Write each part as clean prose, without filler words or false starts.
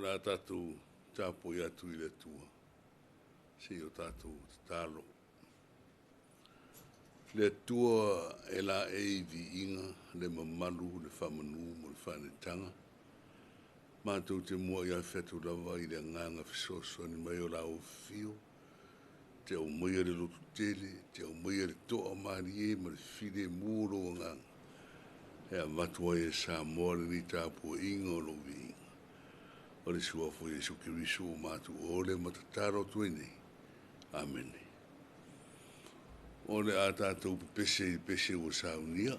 le a tatou tapuai atu i le Atua se i o tatou tatalo. Le Atua e laei viiga, le mamalu, le faamanu ma le faaneetaga, matou te muai afe atu lava i le agaga fesoasoani mai o la Afio, te aumaia le lototele, te aumaia le toamalie ma le filemu o lou agaga e avatu ai e Samoa lenei tapuaiga o lou viiga. O le Suafa o Iesu Keriso ua matou o lea ma tatalo atu ai nei. Amene. O le a tatou pepese i pese ua saunia.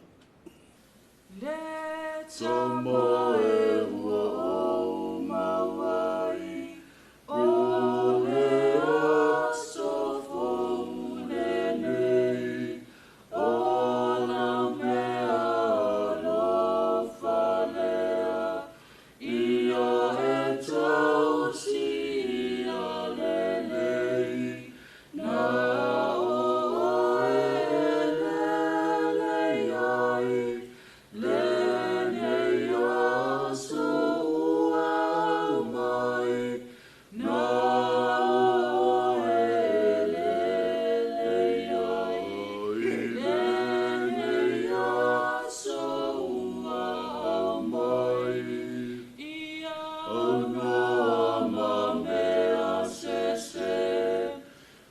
Le tama e ua ou maua ai, o le aso fou lenei, o lau mea alofa lea, ia e tausia lelei, na o oe e lelei ai, lenei aso ua aumai, na o oe e lelei ai, lenei aso ua aumai. Ia aunoa ma mea sese,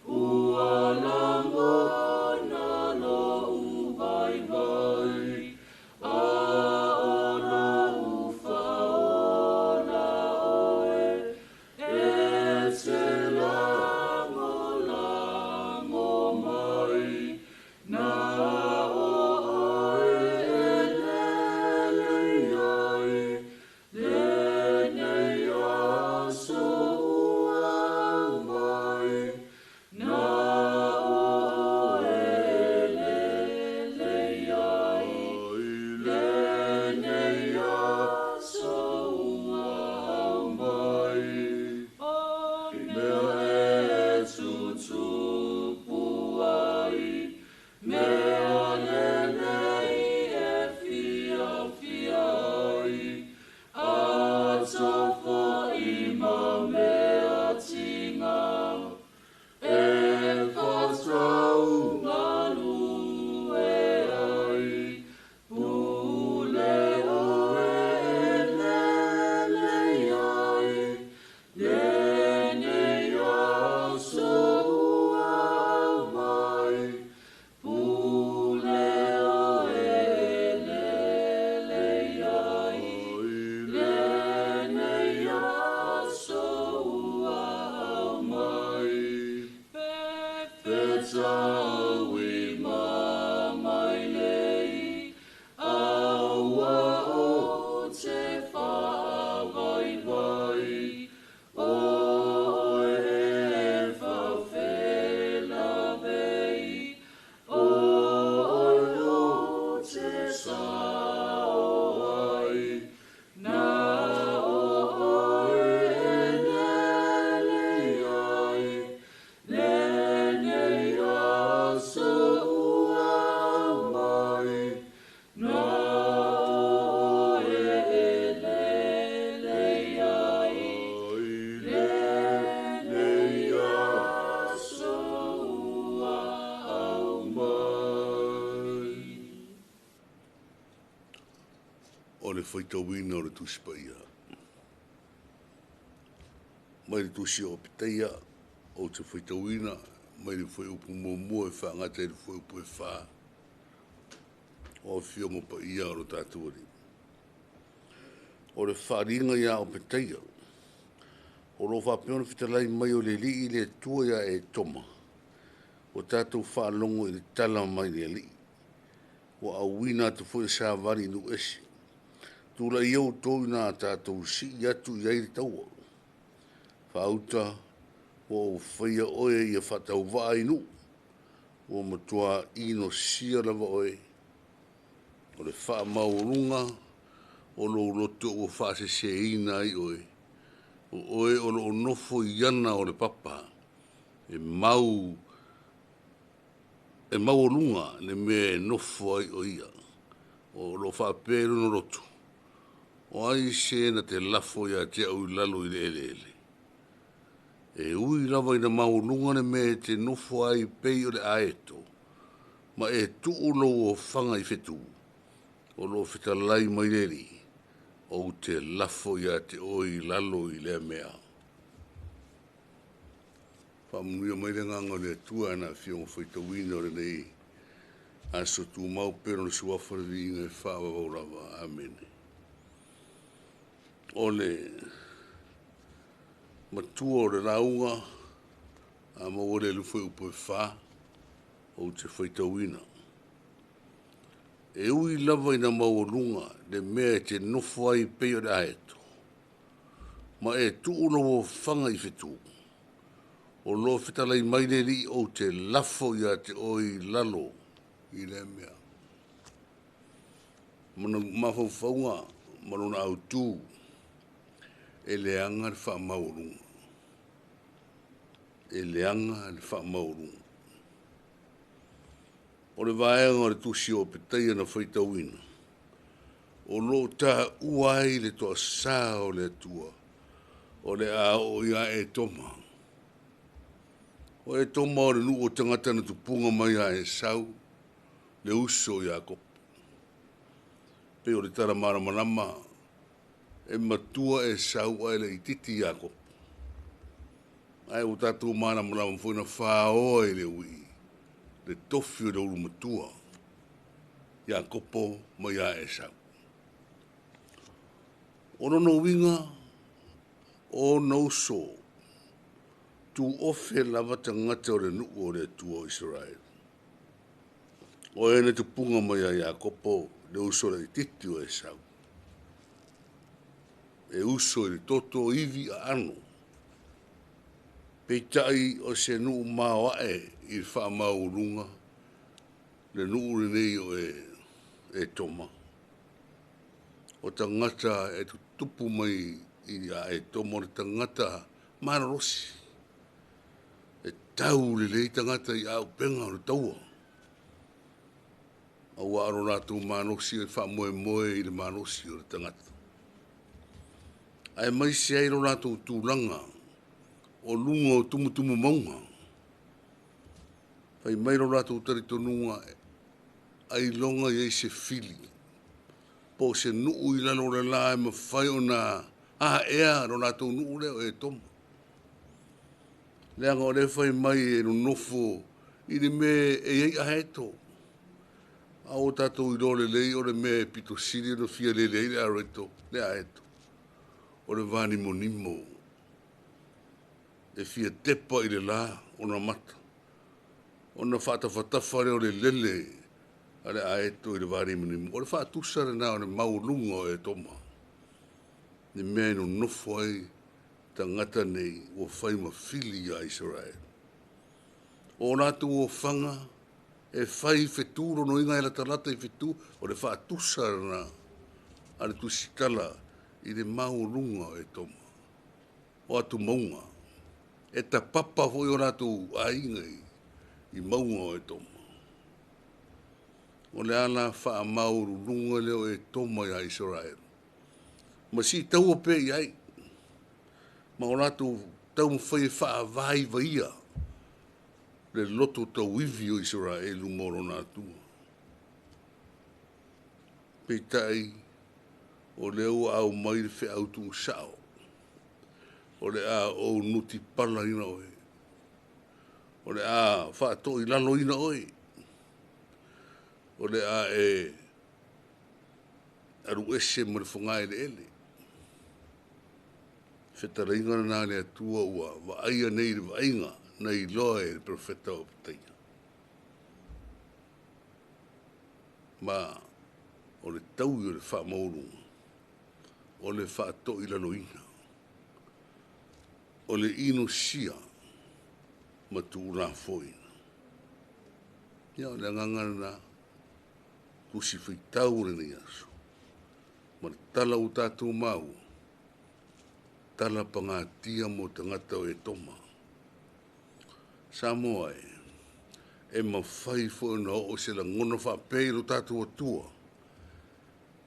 ua lagona lo'u vaivai, a o lou faaola oe, e te lagolago mai, na o oe e lelei ai, lenei aso ua aumai, na o oe e lelei ai, lenei aso ua aumai. O mea e tutupu ai, mea lelei e fiafia ai, atao fo'i ma mea tiga, e faataugalue ai, pule oe e lelei ai, lenei aso ua aumai, pule oe e lelei ai, lenei aso ua aumai. Fetaui ma mai nei, aua o te faavaivai, o oe e faafelavei, o oe ou te sao ai, na o oe e lelei ai, lenei aso ua aumai, na o oe e lelei ai, lenei aso ua aumai. O le faitauina o le Tusi Paia. Mai le Tusi o Pitaia, ou te faitauina mai le fuaiupu muamua e faagata i le fuaiupu e 4 o Afioga Paia o lo tatou Alii. O le faaaliga ia Opetaia, o lo o faapea ona fetalai mai o le Alii le Atua ia Etoma, ua tatou faalogo i le tala mai le Alii, ua auina atu foi le savali i nuu ese. Tulai ia outou ina tatou sii atu i ai le taua. Faauta ua ou faia oe ia faatauvaa i nuu, ua matua inosia lava oe, o le faamaualuga o lou loto ua faaseseina ai oe, o oe o loo nofo i ana o le papa, e mau e maualuga le mea e nofo ai o ia. O lo o faapea i lona loto, O ai se na te lafo ia te au i lalo i le eleele? E ui lava ina maualuga le mea e te nofo ai pei o le aeto, ma e tuu lou ofaga i fetu, o lo o fetalai mai le Alii, ou te lafo ia te oe i lalo i lea mea. Faamanuia mai le agaga o le Atua i ana afioga faitauina o lenei aso tumau pea Lona Suafa le viiga e faavavau lava. Amene. O le matua o le lauga, a maua le fuaiupu e 4, ou te faitauina. E ui lava ina maualuga le mea e te nofo ai pei o le aeto, ma e tuu lou ofaga i fetu, o lo o fetalai mai le Alii, ou te lafo ia te oe i lalo i lea mea. Mafaufauga ma lona autu, e leaga le faamaualuga. E leaga le faamaualuga. O le vaega o le tusi o Opetaia na faitauina, o lo o taua ai le toasa o le Atua, o le a oo ia Etoma. O Etoma o le nuu o tagata na tupuga mai ia Esau, le uso o Iakopo. Pei o le tala malamalama, e matua Esau ae laitiiti Iakopo. Ae ua tatou malamalama foi na faoa e le uii le tofi o le ulumatua, Iakopo ma ia Esau. O lona uiga, o ona uso, tuofe lava tagata o le nuu o le Atua o Isaraelu. O e na tupuga mai ia Iakopo, le uso laitiiti o Esau. E uso i le toto, ivi, aano. Peitai o se nuu maoae i le faamaualuga le nuu lenei o Etoma. O tagata e tutupu mai ia Etoma o le tagata malolosi. E tau lelei tagata i aupega o le taua, aua o lo latou malosi e faamoemoe i le malosi o le tagata. Aemaise ai lo latou tulaga o luga o tumutumu mauga. Fai mai lo latou talitonuga, ailoga e i ai se fili po o se nuu i lalo o le la e mafai ona aea lo latou nuu lea o Etoma. Leaga o lea e fai mai e nonofo i le mea e i ai aeto. A ua tatou iloa lelei o le mea e pito sili ona fia lele ai le aeto, o le vanimonimo. E fia tepa i le la ona mata, ona faatafatafa lea o le lele a le aeto i le vanimonimo. O le faatusa lena o le maualuga o Etoma, le mea e nonofo ai tagata nei ua fai ma fili ia Isaraelu. O latou ofaga e fai i fetu, lona uiga e latalata i fetu, o le faatusa lena a le tusitala i le maualuga o Etoma, o atumauga. E tapapa foi o latou aiga i mauga o Etoma. O le ala faamaualuluga lea o Etoma ia Isaraelu, ma siitaua pea i ai, ma o latou taumafai e faavaivaia le loto tauivi o Isaraelu mo lona Atua. Peitai, o lea ua aumai le feau tuusao, o le a ou nutipalaina oe, o le a faatoilaloina oe, o le a e aluese ma le fogaeleele. Fetalaiga lena a le Atua ua vaaia nei i le vaaiga na iloa e le perofeta o Opetaia. Ma o le taui o le faamaualuga, o le faatoilaloina, o le inosia ma tuulafoaiina. Ia, o le agaga lena, tusi faitau o lenei aso, ma le tala ua tatou maua, tala pagatia mo tagata o Etoma. Samoa e, e mafai foi ona oo se lagona faapea i lo tatou Atua.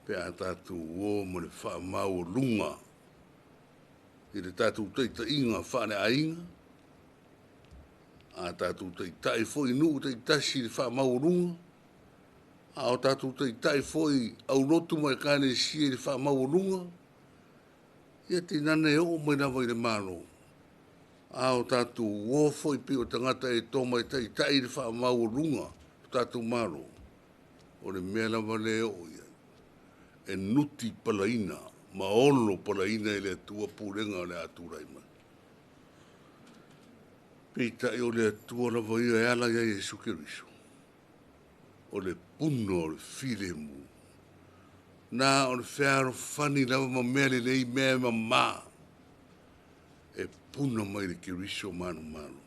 Pe a tatou o ma le faamaualuga i le tatou taitaiga faaleaiga, a tatou taitai foi i nuu taitasi i le faamaualuga, a o tatou taitai foi aulotu ma Ekalesia i le faamaualuga, ia tainane e oo mai lava i le Malo, a o tatou o foi pei o tagata e toma e taitai le faamaualuga o tatou Malo, o le mea lava lea e oo i ai, e nutipalaina ma olopalaina e le Atua pulega o le a tulai mai. Peitai o le Atua lava ia e ala ia Iesu Keriso, o le puna o le filemu, na o le fealofani lava ma mea lelei, mea e mama, e puna mai le Keriso malumalu.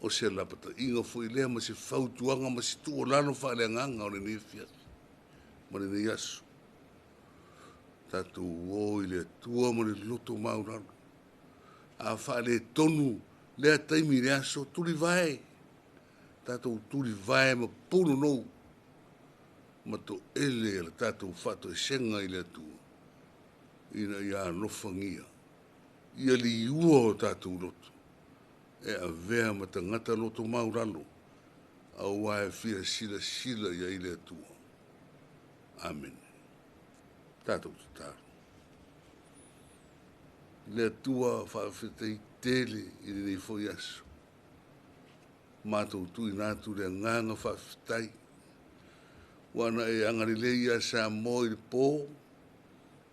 O se lapataiga foi lea ma se fautuaga ma se tuualalo faaleagaga o lenei afiafi ma lenei aso, tatou o i le Atua ma le loto maualalo. A faaletonu lea taimi i le aso, tulivae, tatou tulivae ma punonou ma toele le tatou faatoesega i le Atua ina ia alofagia ia liua o tatou loto e avea ma tagata loto maualalo aua e fia silasila i ai le Atua. Amene. Tatou tatalo. Le Atua, faafetai tele i lenei foi aso. Matou tuuina atu le agaga faafetai ua na e agalelei ia Samoa i le po,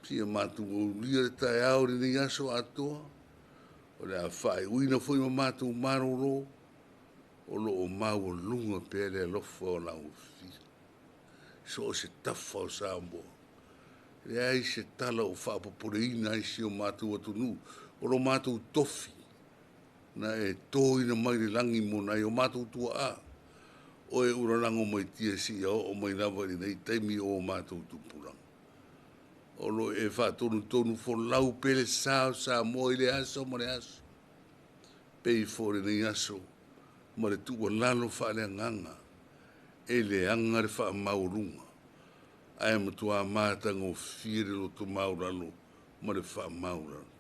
seia matou aulia le taeao i lenei aso atoa, o le a faaiuina foi ma matou malolo, o lo o maualuga pea le alofa o lau Afio i so o se tafa o Samoa. E leai se tala o faapopoleina ai si o matou atunuu, o lo matou tofi na e toina mai le lagi mo nai o matou tuaa, o e ula lagomaitia seia oo mai lava i lenei taimi o matou tupulaga. O lo o e faatonutonu folau pea le sa o Samoa i lea aso ma lea aso, pei foi o lenei aso ma le tuualalo faaleagaga, e leaga le faamaualuga, ae matua matagofie le loto maualalo ma le faamaualalo.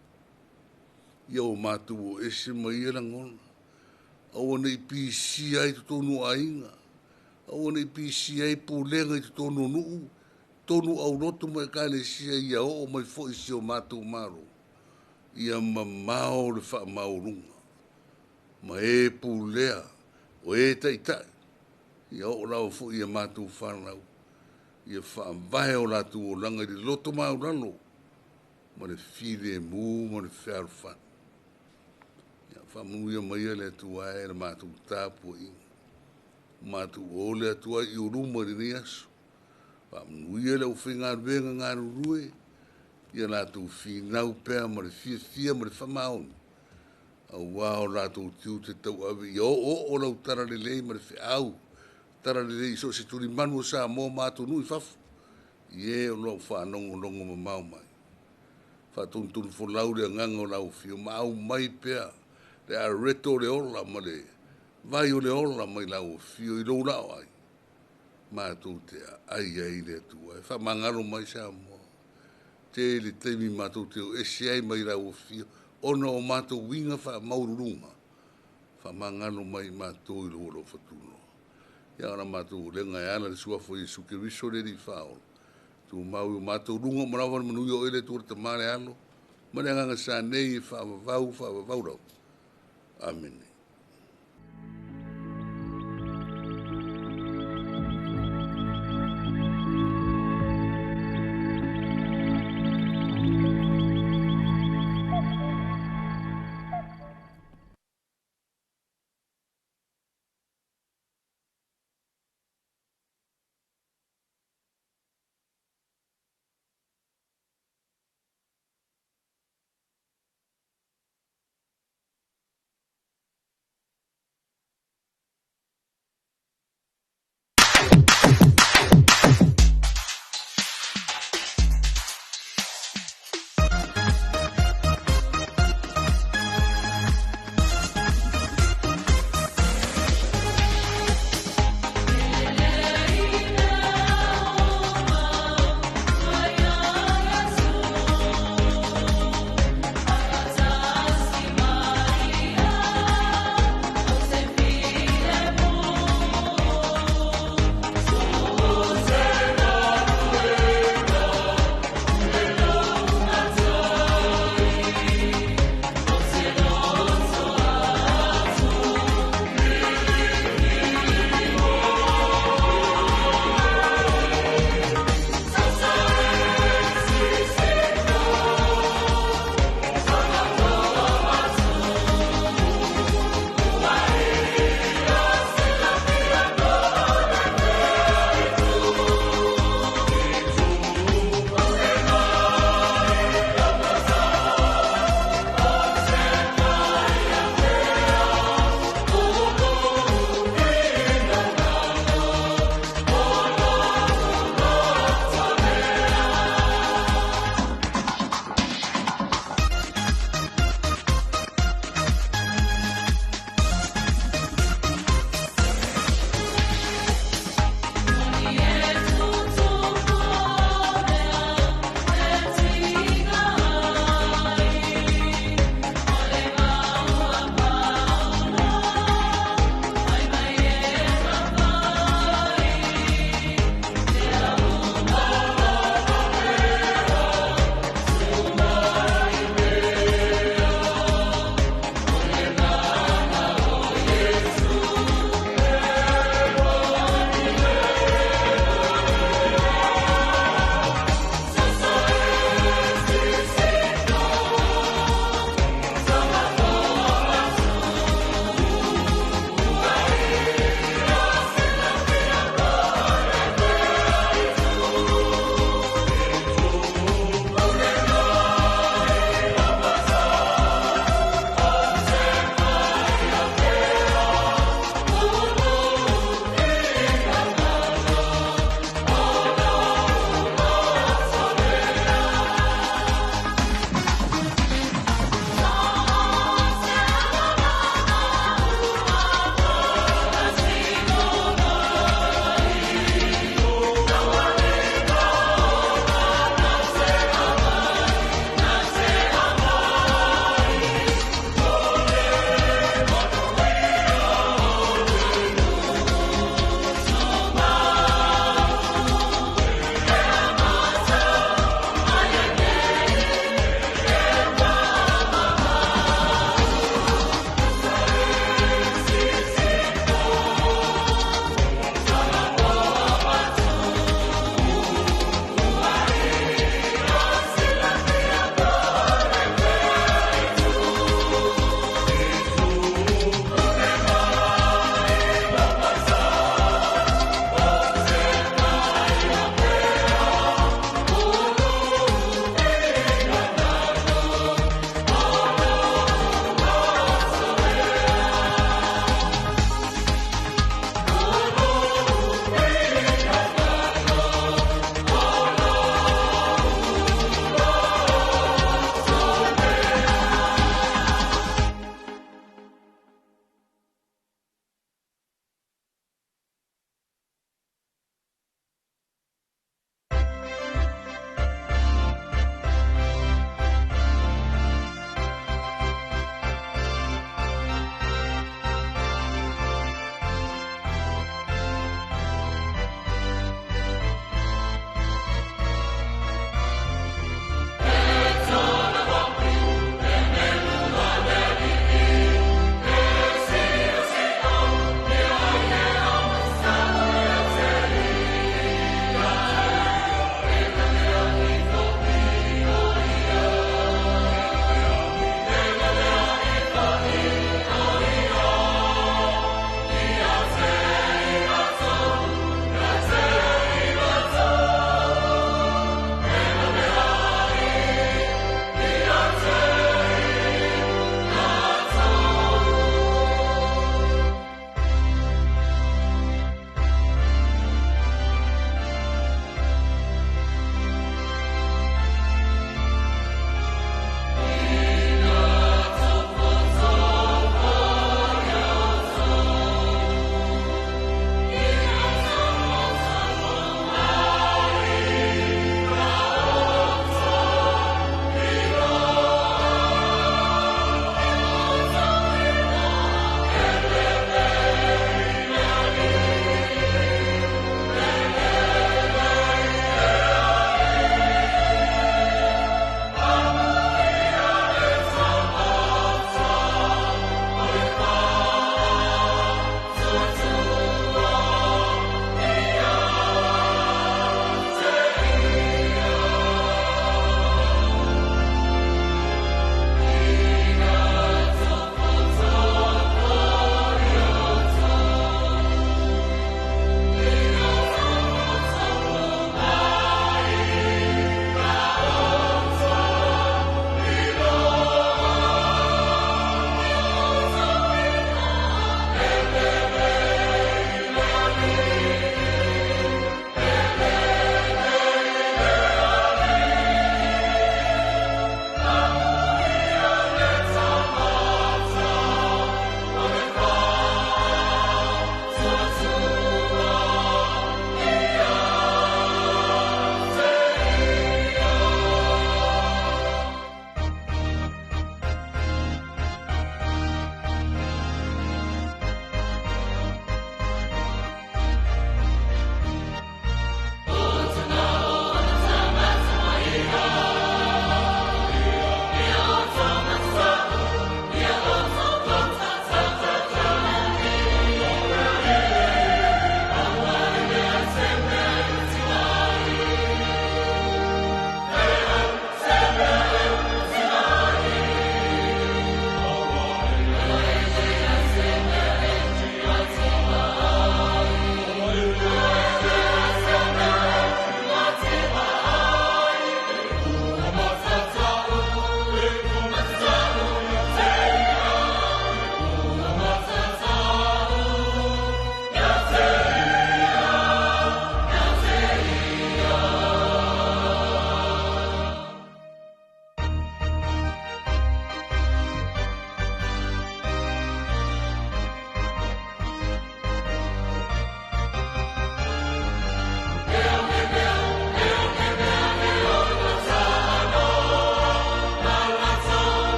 Ia ua matou o ese ma ia lagona, aua ne i pisia ai totonu o aiga, aua ne i pisia ai pulega i totonu o nuu, totonu o aulotu ma Ekalesia, ia oo mai foi i si o matou Malo, ia mamao le faamaualuga ma e pulea, o e taitai, ia oo lava foi i a matou fanau, ia faavae o latou olaga i le loto maualalo ma le filemu ma le fealofani. Ia faamanuia maia le Atua e le matou tapuaiga. Matou ole atu ai i ou luma i lenei aso. Faamanuia le aufaigaluega galulue, ia latou finau pea ma le fiafia ma le faamaoni, aua o latou tiute tauave, ia oooo lau talalelei ma le feau talalelei i so o se tulimanu o Samoa ma atunuu i fafo, i e o lo o faalogologo mamao mai. Faatonutonu folau le agaga o lau Afio ma aumai pea le areto o le ola ma le vai o le ola mai lau Afio i lou laoai, matou te aai ai le Atua. E faamagalo mai Samoa, tele taimi matou te o ese ai mai lau Afio, ona o matou uiga faamaualuluga, faamagalo mai matou i lou alofa tunoa. Ia o la matou ulega e ala i le suafa o Iesu Keriso le Alii Faaola, tumau i o matou luga ma lava le manuia o oe le Atua le Tama le Alo ma le Agaga sa nei e faavavau, faavavau lava. Amene.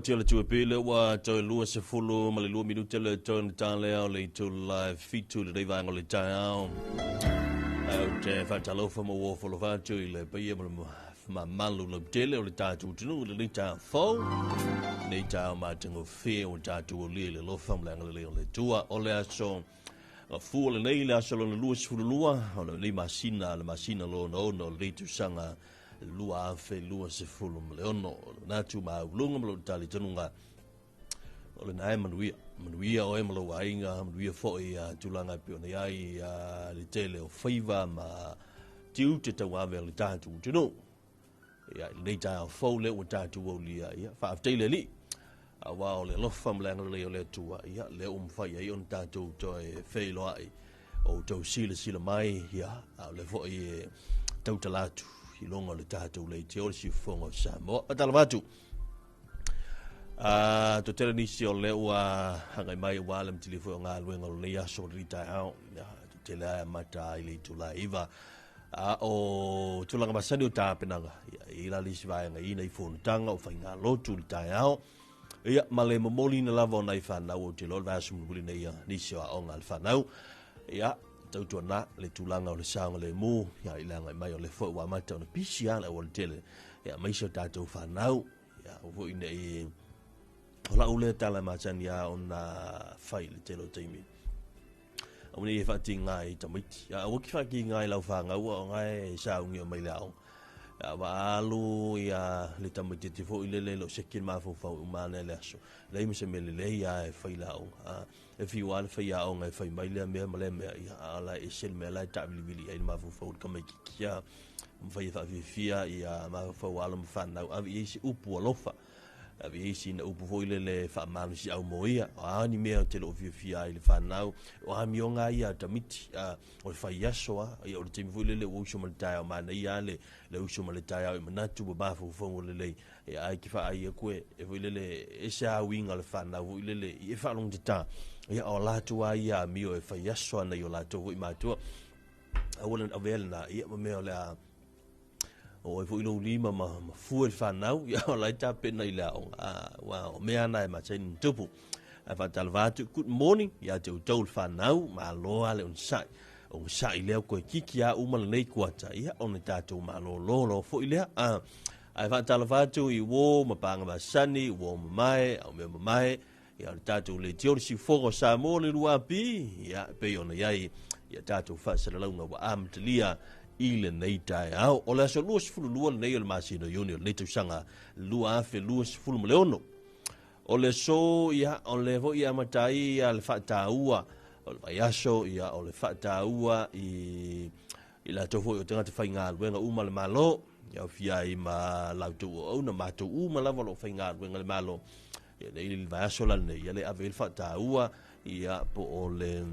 Tia le tue pele ua toe 22 minute le toe na tālea o le itula e 7 le vaenga o le taeao. Au te whātalofa mo ua folofa atu i le paia ma le mamalu lautele o le tātou atunuu i lenei taeao fou. Nei taeao matagofie o tātou aulia i le alofa ma le agalelei o le Atua. O le aso fua lenei, le aso lona 22 o lenei masina, le masina lona 6 o lenei tausaga 2026. O le manatu maualuga ma lou talitonuga o lena e manuia. Manuia oe ma lou aiga, manuia foi a tulaga e pei ona i ai le tele o faiva ma tiute tauave o le tatou atunuu. Ia, i lenei taeao fou lea ua tatou aulia, ia, faafetai le Alii. Aua o le alofa ma le agalelei o le Atua, ia, lea ua mafai ai ona tatou toe feiloai o outou silasila mai, ia, a o lea foi e tautala atu i luga o le tatou leitio o le siufofoga o Samoa. Faatalofa atu. To tele nisi o lea ua agai mai aua le amatalia foi o galuega o lenei aso o lenei taeao. Ia, to tele lava e amata i le itula e 9. A o tulaga masani o tapenaga, ia, e i ai la le isi vaega i nai fonotaga o faigalotu i le taeao. Ia, ma le momoliina lava o nai fanau, ou te iloa o le vaiaso mulimuli nei ia nisi o aoga a le fanau. Ia, tautuana le tulaga o le saogalemu, ia, i le agai mai o lea foi ua amata ona pisi lava le aualatele, ia, aemaise o tatou fanau. Ia, aua foi ne i o lau lea tala e masani lava ona fai i le tele o taimi. Aua ne i e faatiga i tamaiti. A aua ki faatiga i lau fanau a o nga e saunia mai le aoga. A wa alu ia le tamaititi foi lele lo seki le mafaufau uma ana le aso. Leai ma se mea lelei lava e fai i le aoga. A e fiu lava le faiaoga e fai mai lea mea ma lea mea, ia, a o la e ese le mea la e taavilivili ai le mafaufau o le tamaititi. Ia, mafai e faafiafia ia mafaufau o alo ma fanau, ave i ai se upu alofa. Ave i ai sina upu foi lele e faamalosiau mo ia. O a ni mea ou te le o fiafia ai i le fanau, o amioga lava ia a tamaiti, o le faiaso lava, ia o le taimi foi lele ua uso ma le taeao, manaia lava le, le uso ma le taeao i manatu ma mafaufauga lelei, ia ae te faai atu e, e foi lele, ese lava uiga o le fanau foi lele, i e faalogotata, ia o latou lava ia amio e faiaso ana i o latou foi matua. Aua le avea lena, ia ma mea o le a o ai foi lou lima ma, ma fue le fanau, ia o la e tapena i le aoga. Aua o mea na e masani ona tupu. Ae faatalofa atu, good morning ia te outou le fanau, malo lava le onosai. Onosai lea koe kiki a uma lenei kuata, ia ona tatou malolo loa foi lea. Ae faatalofa atu i uo ma paaga masani, uo mamae, au mea mamae, ia o le tatou leitio le siufofoga o Samoa le 2AP, ia e pei ona i ai ia tatou faasalalauga ua amatalia i lenei taeao. O le aso 22 lenei o le masina o Iuni o lenei tausaga 2026. O le aso, ia, o le foi e amata ai ia le faataua o le vaiaso, ia, o le faataua i i latou foi o tagata faigaluega uma a le Malo, ia aofia ai ma la outou auauna, matou uma lava o lo o faigaluega i le Malo. Ia nei le vaiaso la lenei, ia le ave ai le faataua, ia po o le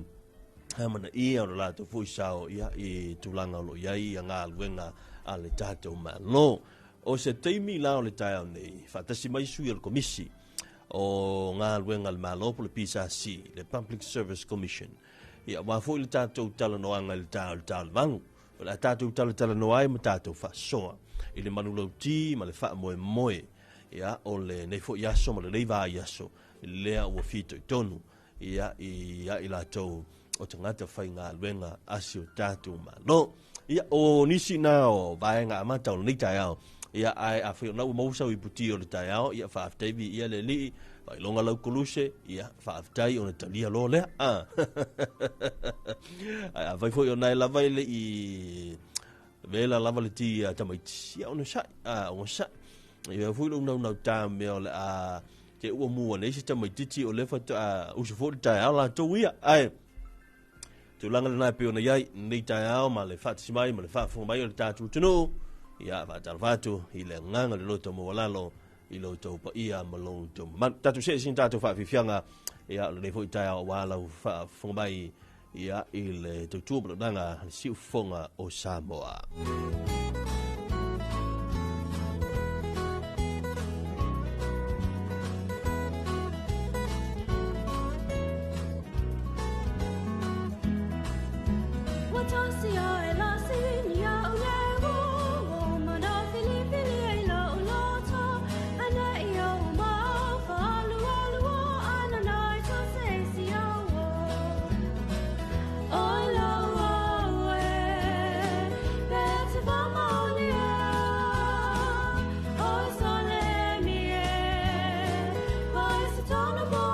amanaia o le latou foi sao, ia i tulaga o lo o i ai ia galuega a le tatou Malo. O se taimi la o le taeao nei, faatasi mai sui o le Komisi o Galuega a le Malo po o le PSC, le Public Service Commission. Ia, aua foi le tatou talanoaga i le taeao i le ta o le 8. O le a tatou talatalanoa ai ma tatou faasoa i le manulauti ma le faamoemoe, ia, o lenei foi aso ma lenei vaiaso lea ua fitoitonu, ia, ia i latou o tagata faigaluega a si o tatou Malo. Ia, o nisi na o vaega amata o lenei taeao, ia, ae afai o lena ua maua sau iputi o le taeao, ia, faafetai viia le Alii, Faailoga lau koluse, ia, faafetai ona talia loa lea. Ae afai foi o nae lava e le i vela lava le ti a tamaiti, ia onosai, onosai. Ia foi lou naunau tā mea o le a te ua mua nei se tamaitiiti o lea faatoa usu foi le taeao latou ia. Ae tulaga lena e pei ona i ai lenei taeao ma le faatasi mai ma le faafofoga mai o le tatou atunuu. Ia, faatalofa atu i le agaga o le loto maualalo i lo outou paia ma lo outou mamalu. Tatou see ese tatou faafiafiaga, ia, o lenei foi taeao aua lau faafofoga mai, ia, i le tautua ma le auaunaga a le Siufofoga o Samoa. Ua tasi ae la sini au le o mana filifili ai la'u loto ana i au mau faalualua ana nai so se si au o lau au e pe te whamaoni e o sole mi e pai se tona mō.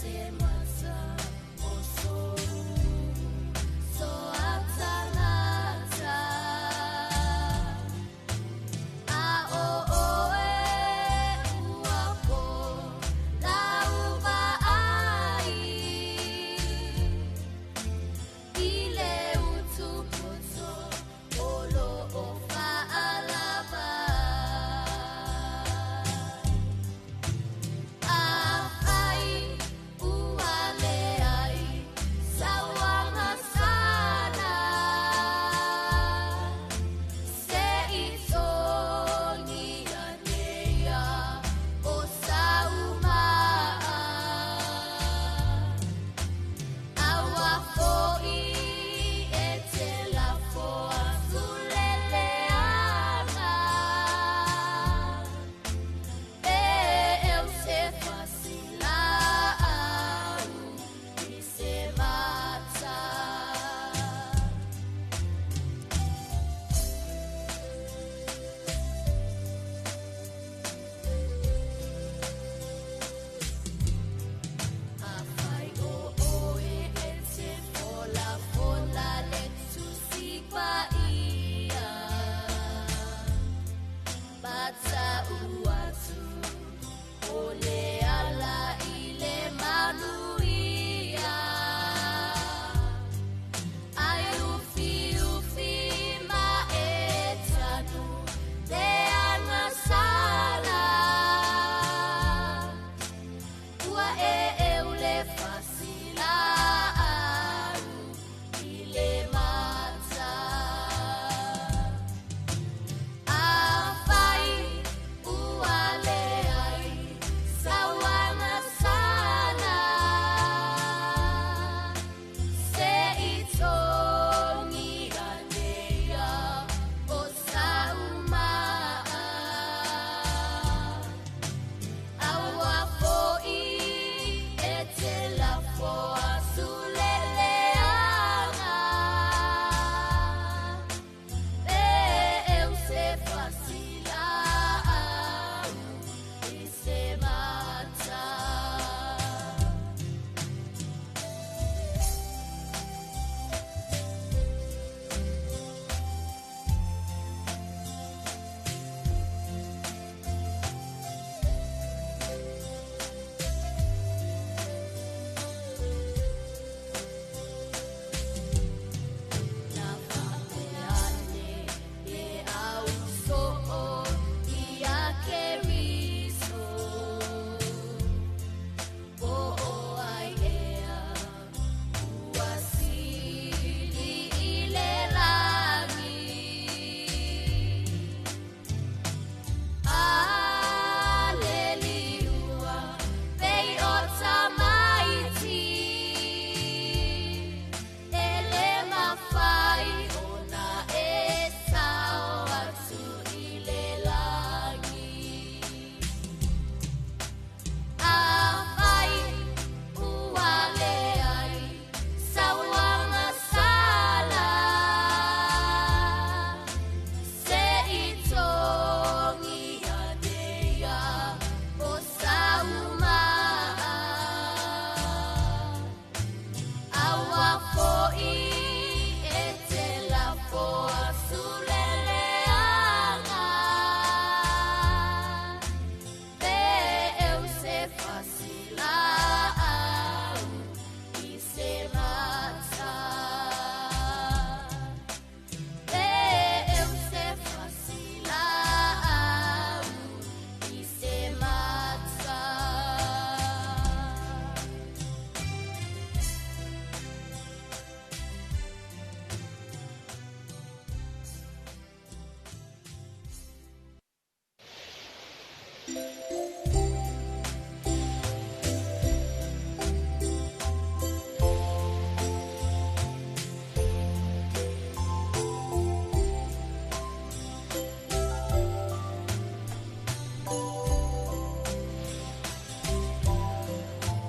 Se masa o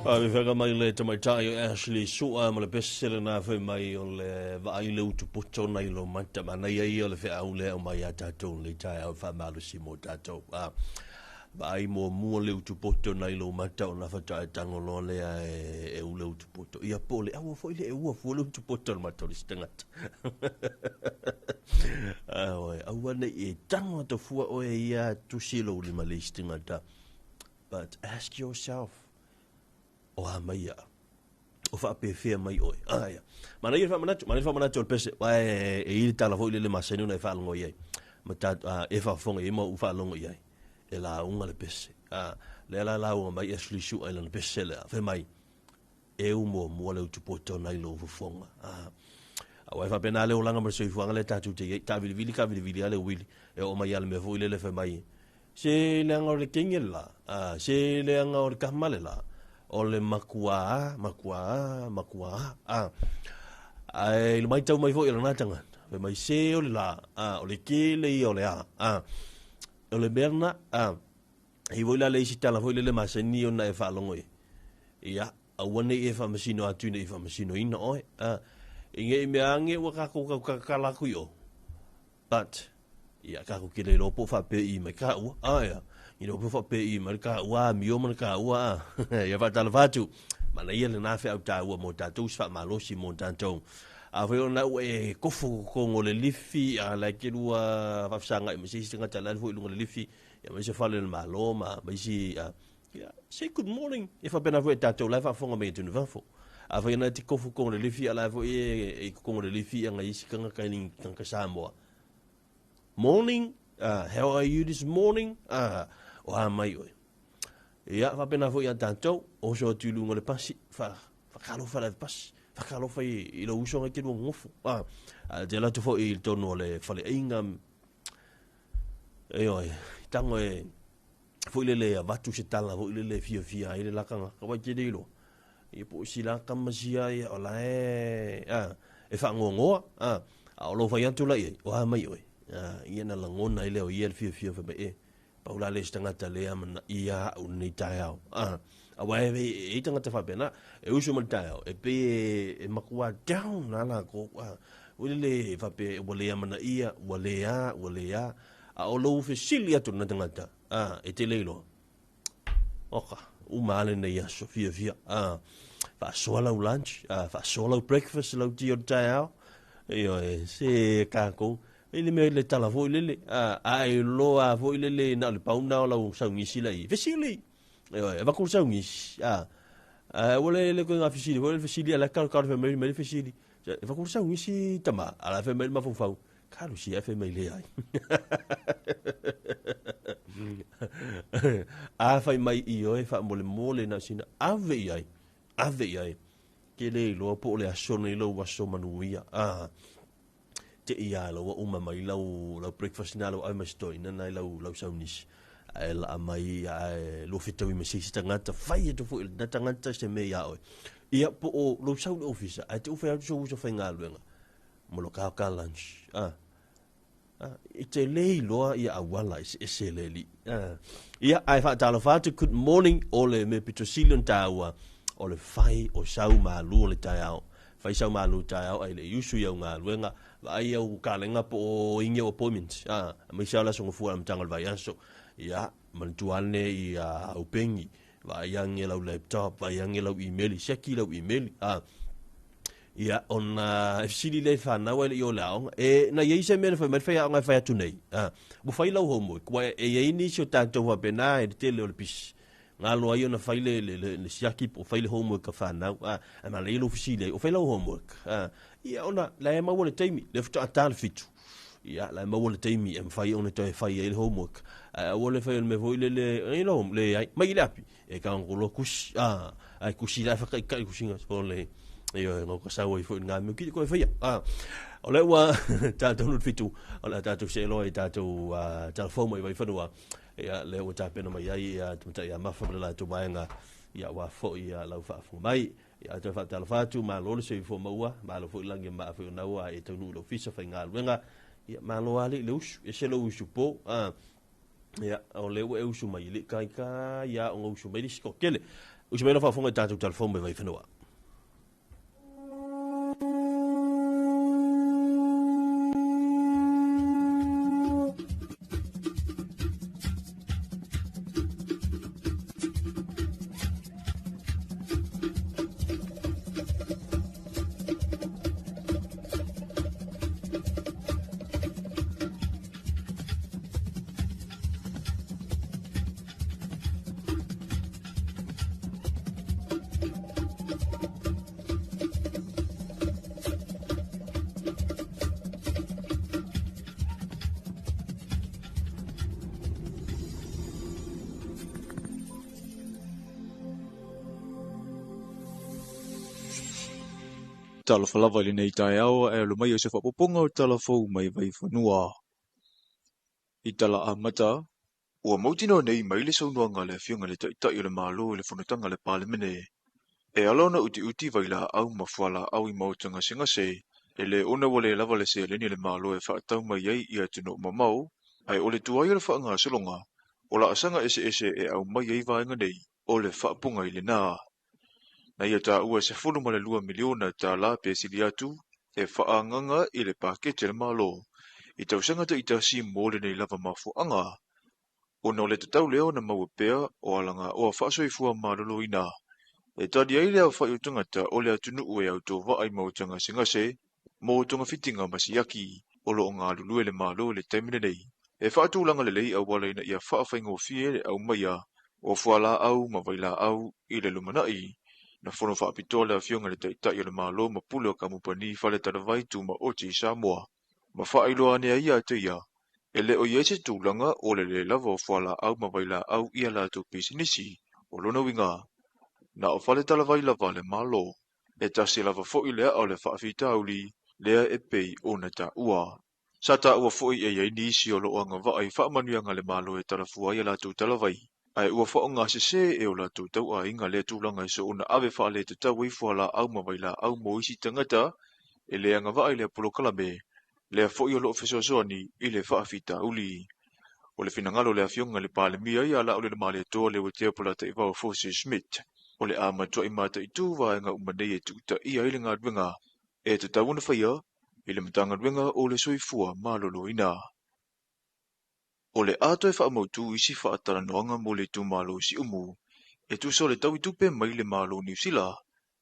Faafefaga mai le tamaitai o Ashley Sua ma le pese lena fai mai o le vaai le utu poto nai lo mata manaia ia o le feau lea o mai ia tatou i lenei taeao e faamalosi mo tatou. A vaai muamua le utu poto nai lo mata ona faatoa e tago loa lea e u le utu poto. Ia po o le aua foi le e ua fua le utu poto o le mata o le isi tagata. Aoi, aua nei e tago atu fua oe ia tusi lou lima le isi tagata. But ask yourself, o a mai ia? O faapefea mai oe? Ah, ia. Manaia le faamanatu, manaia le faamanatu o le pese. Wa e, e i le tala foi lele masani ona e faalogo i ai. Ma ta, ah, e faafofoga i ai ma ou faalogo i ai. E lauga le pese. Ah, lea la lauga mai Ashley Sua i lana pese lea. Fai mai, e u muamua le utu poto nai lou fofoga. Ah, aua e faapena le olaga ma le soifuaga lea tatou te i ai. Taavilivili, taavilivili lava le uili. E oo mai lava i le mea foi lele fai mai, Se leaga o le kenge le la, a, se leaga o le kama le la, o le makuā, makuā, makuā, a. Ae i le matau mai foi a lena tagata, fai mai, se o le la, a, o le kele ia o le a, a. O le mea lena, a. E i ai foi la le isi tala foi lele masani ona e faalogo i ai, ia, aua ne i e faamasino atu ina i faamasinoina oe, a. I nei mea ane ua tatou tau talatala atu i o, But, ia, tatou te le iloa po o faapei mai taua, a ia, iloa po o faapei mai le taua amio ma le taua, a. Ia faatalofa atu, manaia lena feau taua mo tatou, se faamalosi mo tatou. Afai o lena ua e kofo totonu o le lifi, a la e te lua faafesagai ma se isi tagata la e alu foi i luga o le lifi, ia ma isi fale o le Malo ma isi, a, ia, say good morning. E faapena foi i tatou la e faafofoga mai atu i fafo. Afai na te kofo totonu o le lifi, a la foi e i totonu o le lifi ia ngai isi tagata e le tagata Samoa. Morning, how are you this morning? O a mai oe. Ia, faapena foi ia tatou, oso atu i luga o le pasi, faatalofa i le pasi, faatalofa i lou uso ngai te lua nonofo. Te alu atu foi i totonu o le faleaiga, ioe, tago e foi lele e avatu se tala foi lele e fiafia ai le la tagata, aua e te le iloa. Ia po o si la tama sia ia o la e, a, e faanoanoa, a, a o lou fai atu la i ai, o a mai oe. A, ia na lagona ai lea o ia le fiafia fai mai, e, pau la le isi tagata lea amanaia au i lenei taeao. A, aua e, e i ai tagata faapena, e usu mai le taeao, e pei e, e matua down lava latou, a, foi lele faapea ua le amanaia, ua le a, ua le a. A o lou fesili atu lena tagata, a, e te le iloa. Oka, uma lava lenei aso fiafia. A, faasoa lau lunch, a, faasoa lau breakfast, lau ti o le taeao. Ioe, se tatou, e le mea le tala foi lele, a, a e iloa foi lele na o le pau lena o lau saugisi la i ai. Fesili! Ioe, avatu le saugisi, a, a ua le le koe fesili foi le fesili, a la e kalokalo fai mai le fesili. Avatu le saugisi tama, a la e fai mai le mafaufau, Kalu sia fai mai leai. A fai mai i oe faamolemole na o sina ave i ai, ave i ai. Ke le iloa po o le aso nei lou aso manuia. A te i a lau uma mai lau lau breakfast na lau ave mai stoina na lau lau saunisi. Ae laa mai ae lua fetaui ma se isi tagata, fai atu foi i lena tagata se mea iā oe. Ia po o lou sau i le ofisa, ae te u fai atu sou uso faigaluega. Mo lo ka ka lunch. Ah. Ah, i te le iloa ia auala eseese le alii. Ah. Ia, ae faatalofa atu, good morning, o le mea pito sili ona taua, o le fai o sau malu o le taeao. Fai sau malu taeao ae le i usu i au galuega, vaai au kalega po o ingi au appointments. Ah, aemaise lava o le aso Gafua i le amataga o le vaiaso. Ia, manatua ane i au pengi, vaai ane lau laptop, vaai ane lau email, siaki lau email. Ah, Ia, ona e fesili lea i fanau ae le i o i le aoga. E, na i ai se mea na fai mai le faiaoga e fai atu nei. A, ua fai lau homework. Ua e i ai nisi o tatou faapena i le tele o le pisi. Galo ai ona fai le, le, le, le siaki po o fai le homework a fanau. A, ae manaia lou fesili ai, o fai lau homework? A, ia ona, la e maua le taimi, lea faatoa ta le 7. Ia, la e maua le taimi e mafai ona toe fai ai le homework. Ae aua le fai o le mea foi lele, e lau, leai, mai i le api. E ka ngo loa kusi, a, ai kusi la e whakaikai kusinga, so le, ioe, ngau ka sau ai foi i ngā mea ki te koe whaia. A, o le ua tātou nu te whitu, o le a tātou se eloa i tātou telefou mai Vaifanua, ia, le ua tāpena mai ai, ia, te matai a mafa ma le latou vaega, ia, wā foi, ia, lau whaafunga mai. Ia, toe whaatalofa atu, malo le soifua maua, malo foi langi maa foi o naua, e taunuu i le ofisa whaigaluega, ia, malo lava le i le usu, ese lou usu po, a, Ia, o lea ua e usu mai, e le i taika ia ona usu mai le isi toatele. Usi mai lau faafofoga i tatou tala fou mai Vaifanua. Talofa lava i lenei taeao ae alo mai o se faaopoopoga o tala fou mai Vaifanua. I tala amata, ua mautinoa nei mai le saunoaga a le Afioga i le Taitai o le Malo i le Fonotaga a le Palemene. E ala ona utiuti vailaau ma fualaau i maota gasegase, e le ona ua le lava le seleni a le Malo e faatau mai ai i atunuu mamao, ae o le tuai o le faagasologa o laasaga eseese e aumai ai vaega nei o le faapogai lena. Na ia taua e $12 miliona tala pe sili atu e faaagaga i le paketi a le Malo i tausaga taitasi mo lenei lava mafuaaga, ona o le tatau lea ona maua pea o alagaoa faasoifua maloloina e tali ai le aofai o tagata o le atunuu e autovaa i maota gasegase mo togafitiga ma siaki o lo o galulue le Malo i le taimi lenei e faatulaga lelei auala ina ia faafaigofie le aumaia o fualaau ma vailaau i le lumanai. Na fono faapitoa le Afioga i le Taitai o le Malo ma pule o kamupani faletalavai tumaoti i Samoa ma faailoa ane ai ia te ia e le o i ai se tulaga o le le lava o fualaau ma vailaau i a latou pisinisi. O lona uiga, na o faletalavai lava a le Malo, e tasi lava foi le aa o le faafitauli lea e pei ona taua. Sa taua foi e i ai nisi o lo o agavaa i faamanuiaga a le Malo e talafua ai a latou talavai, ae ua faaaogasese e o latou tauaiga lea tulaga e soona ave faaletatau ai fualaau ma vailaau mo isi tagata e le agavaa i lea polokalame, lea foi o lo o fesoasoani i le faafitauli. O le finagalo o le Afioga i le Palemia ia Laaulialemalietoa Leuatea Polataivao Fosi Smith, o le a matuai mataitu vaega uma nei e tuutaia ai le galuega e tatau ona faia i le Matagaluega o le Soifua Maloloina. O le a toe faamautu isi faatalanoaga mo le itumalo o Siumu e tusa o le tauitupe mai le Malo o Niu Sila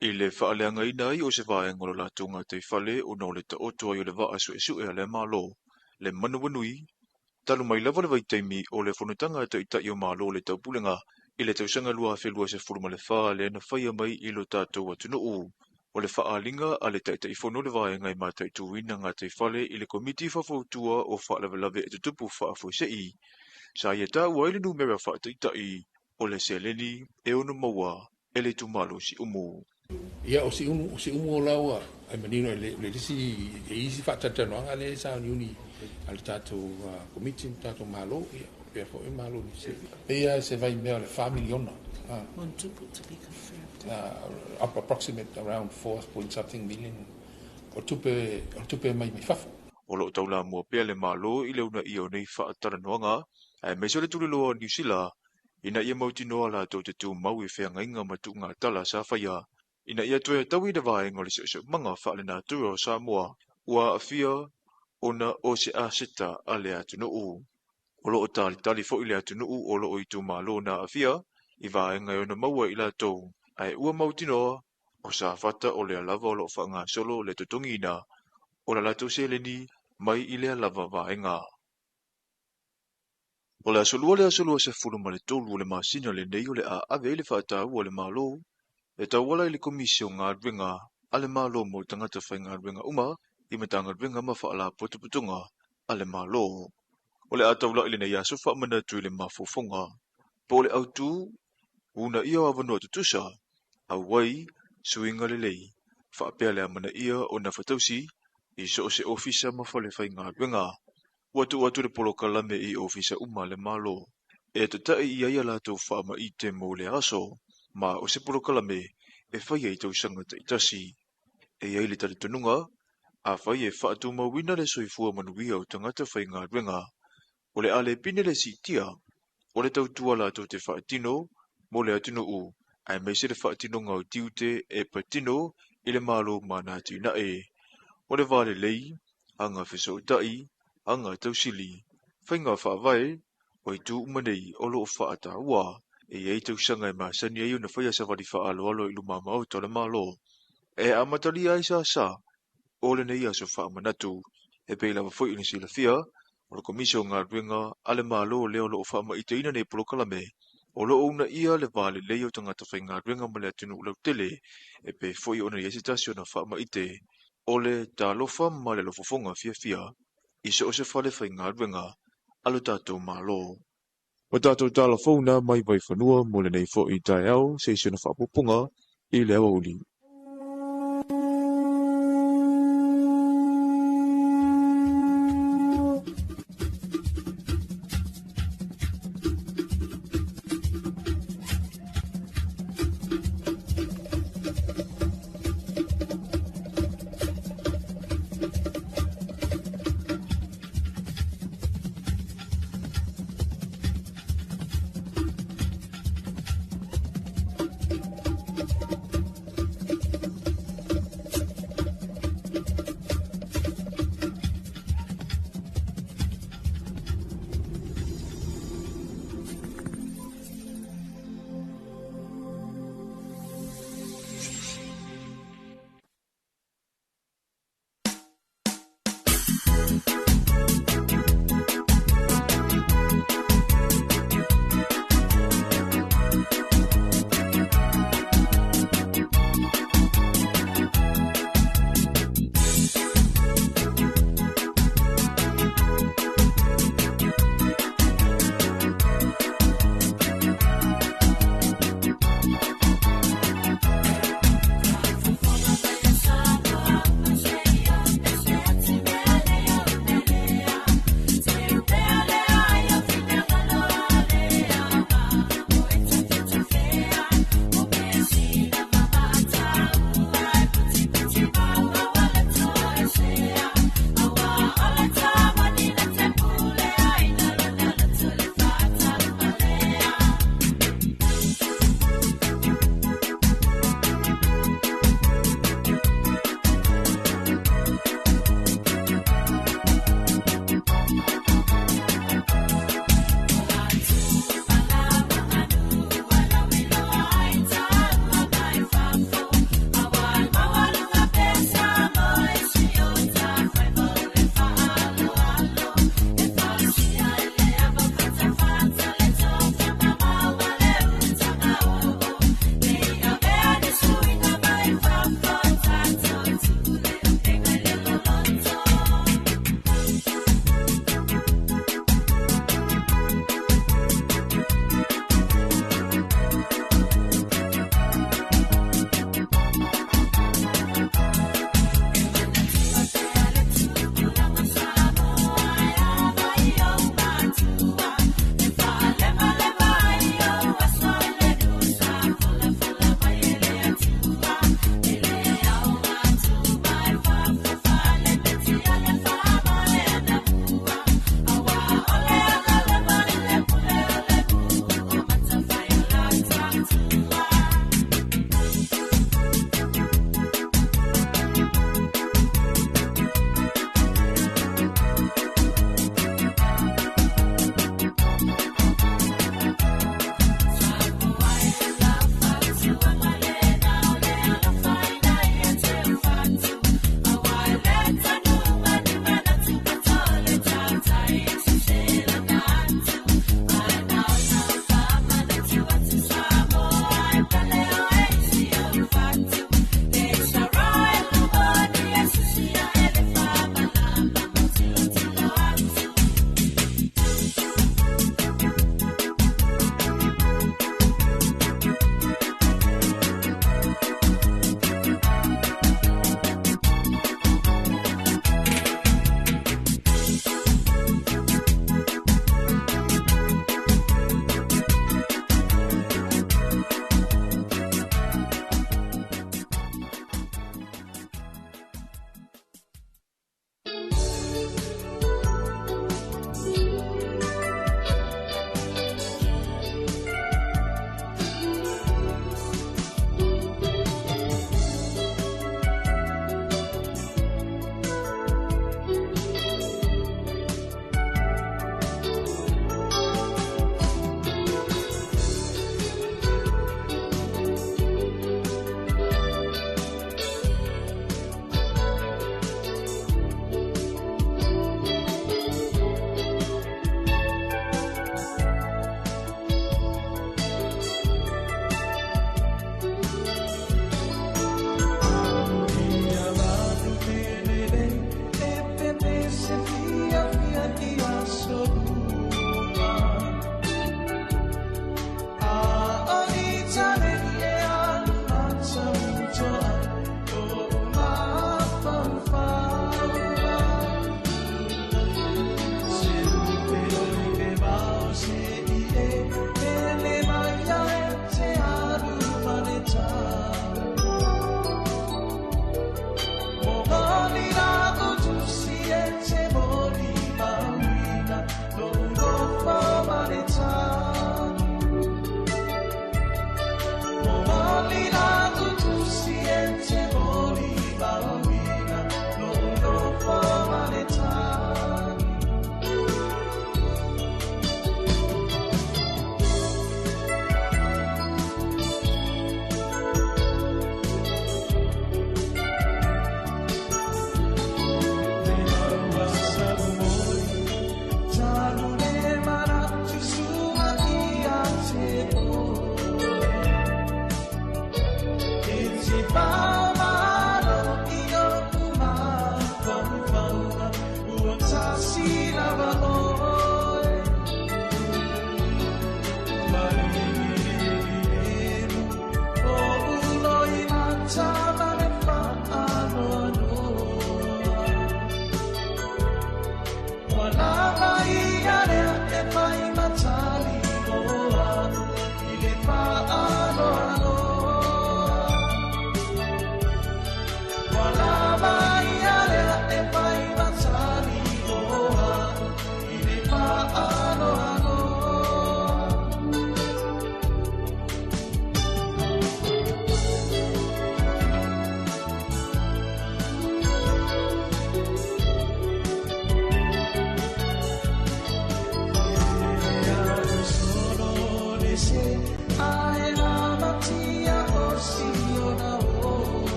i le faaleagaina ai o se vaega o lo latou gataifale ona o le taoto ai o le vaa suesue a le Malo, le Manawanui, talu mai lava le vaitaimi o le Fonotaga a Taitai o Malo o le Taupulega i le tausaga 2024 lea na faia mai i lo tatou atunuu. O le faaaliga a le Taitaifono o le vaega e mataituina gataifale i le Komiti Faufautua o Faalavelave e Tutupu Faafuasei, sa ia taua ai le numera faataitai o le seleni e ono maua e le itumalo o Siumu. Ia, o Siumu o la ua e manino e le isi e isi faatalatalanoaga lea e sauniuni a le tatou Komiti ma tatou Malo, ia pea foi Malo Niu Sila. Pei se vaimea o le 4 miliona. Approximate around 4 point something million o tupe mai mai fafo. O lo o taulamua pea le Malo i le uunaia o nei faatalanoaga, aemaise o le tuliloa o Niu Sila ina ia mautinoa latou te tumau i feagaiga ma tuugatala sa faia ina ia toe taui le vaega o le siosiomaga faalenatura o Samoa ua aafia ona o se aseta a le atunuu. O lo o talitali foi le atunuu o lo o itumalo na aafia i vaega e ono maua i latou, ae ua mautinoa o Safata o lea lava o lo o faagasolo le totogiina o la latou seleni mai i lea lava vaega. O le aso lua le aso 23 o le masina lenei o le a ave ai le faataua o le Malo e tauala i le Komisi o Galuega a le Malo mo tagata faigaluega uma i Matagaluega ma Faalapotopotoga a le Malo. O le a taulai lenei aso faamanatu i le mafaufauga po o le autu uunaia o avanoa tutusa, auai, suiga lelei, faapea le amanaia o nafatausi i so o se ofisa ma fale faigaluega. Ua tuu atu le polokalame i ofisa uma a le Malo e tatai i ai a latou faamaite mo le aso, ma o se polokalame e faia i tausaga taitasi. E i ai le talitonuga, afai e faatumauina le soifua manuia o tagata faigaluega, o le a le pine le siitia o le tautua latou te faatino mo le atunuu Aemaise le faatinoga o tiute e patino i le Malo ma ana atinae, o le va lelei, aga fesootai, aga tausili, faiga faavae, o itu uma nei o lo o faataua. E i ai tausaga e masani ai ona faia savali faaaloalo i luma maota o le Malo e amatalia ai sasa o lenei aso faamanatu. E pei lava foi ona silafia, o le Komisi o Galuega a le Malo lea o lo o faamaiteina nei polokalame o lo o uunaia le va lelei o tagata faigaluega ma le atunuu lautele, e pei foi ona i ai se tasi ona faamaite o le talofa ma le lofofoga fiafia i so o se fale faigaluega a lo tatou Malo. O tatou tala fou na mai Vaifanua mo lenei foi taeao se isi ona faapupuga i le aoauli.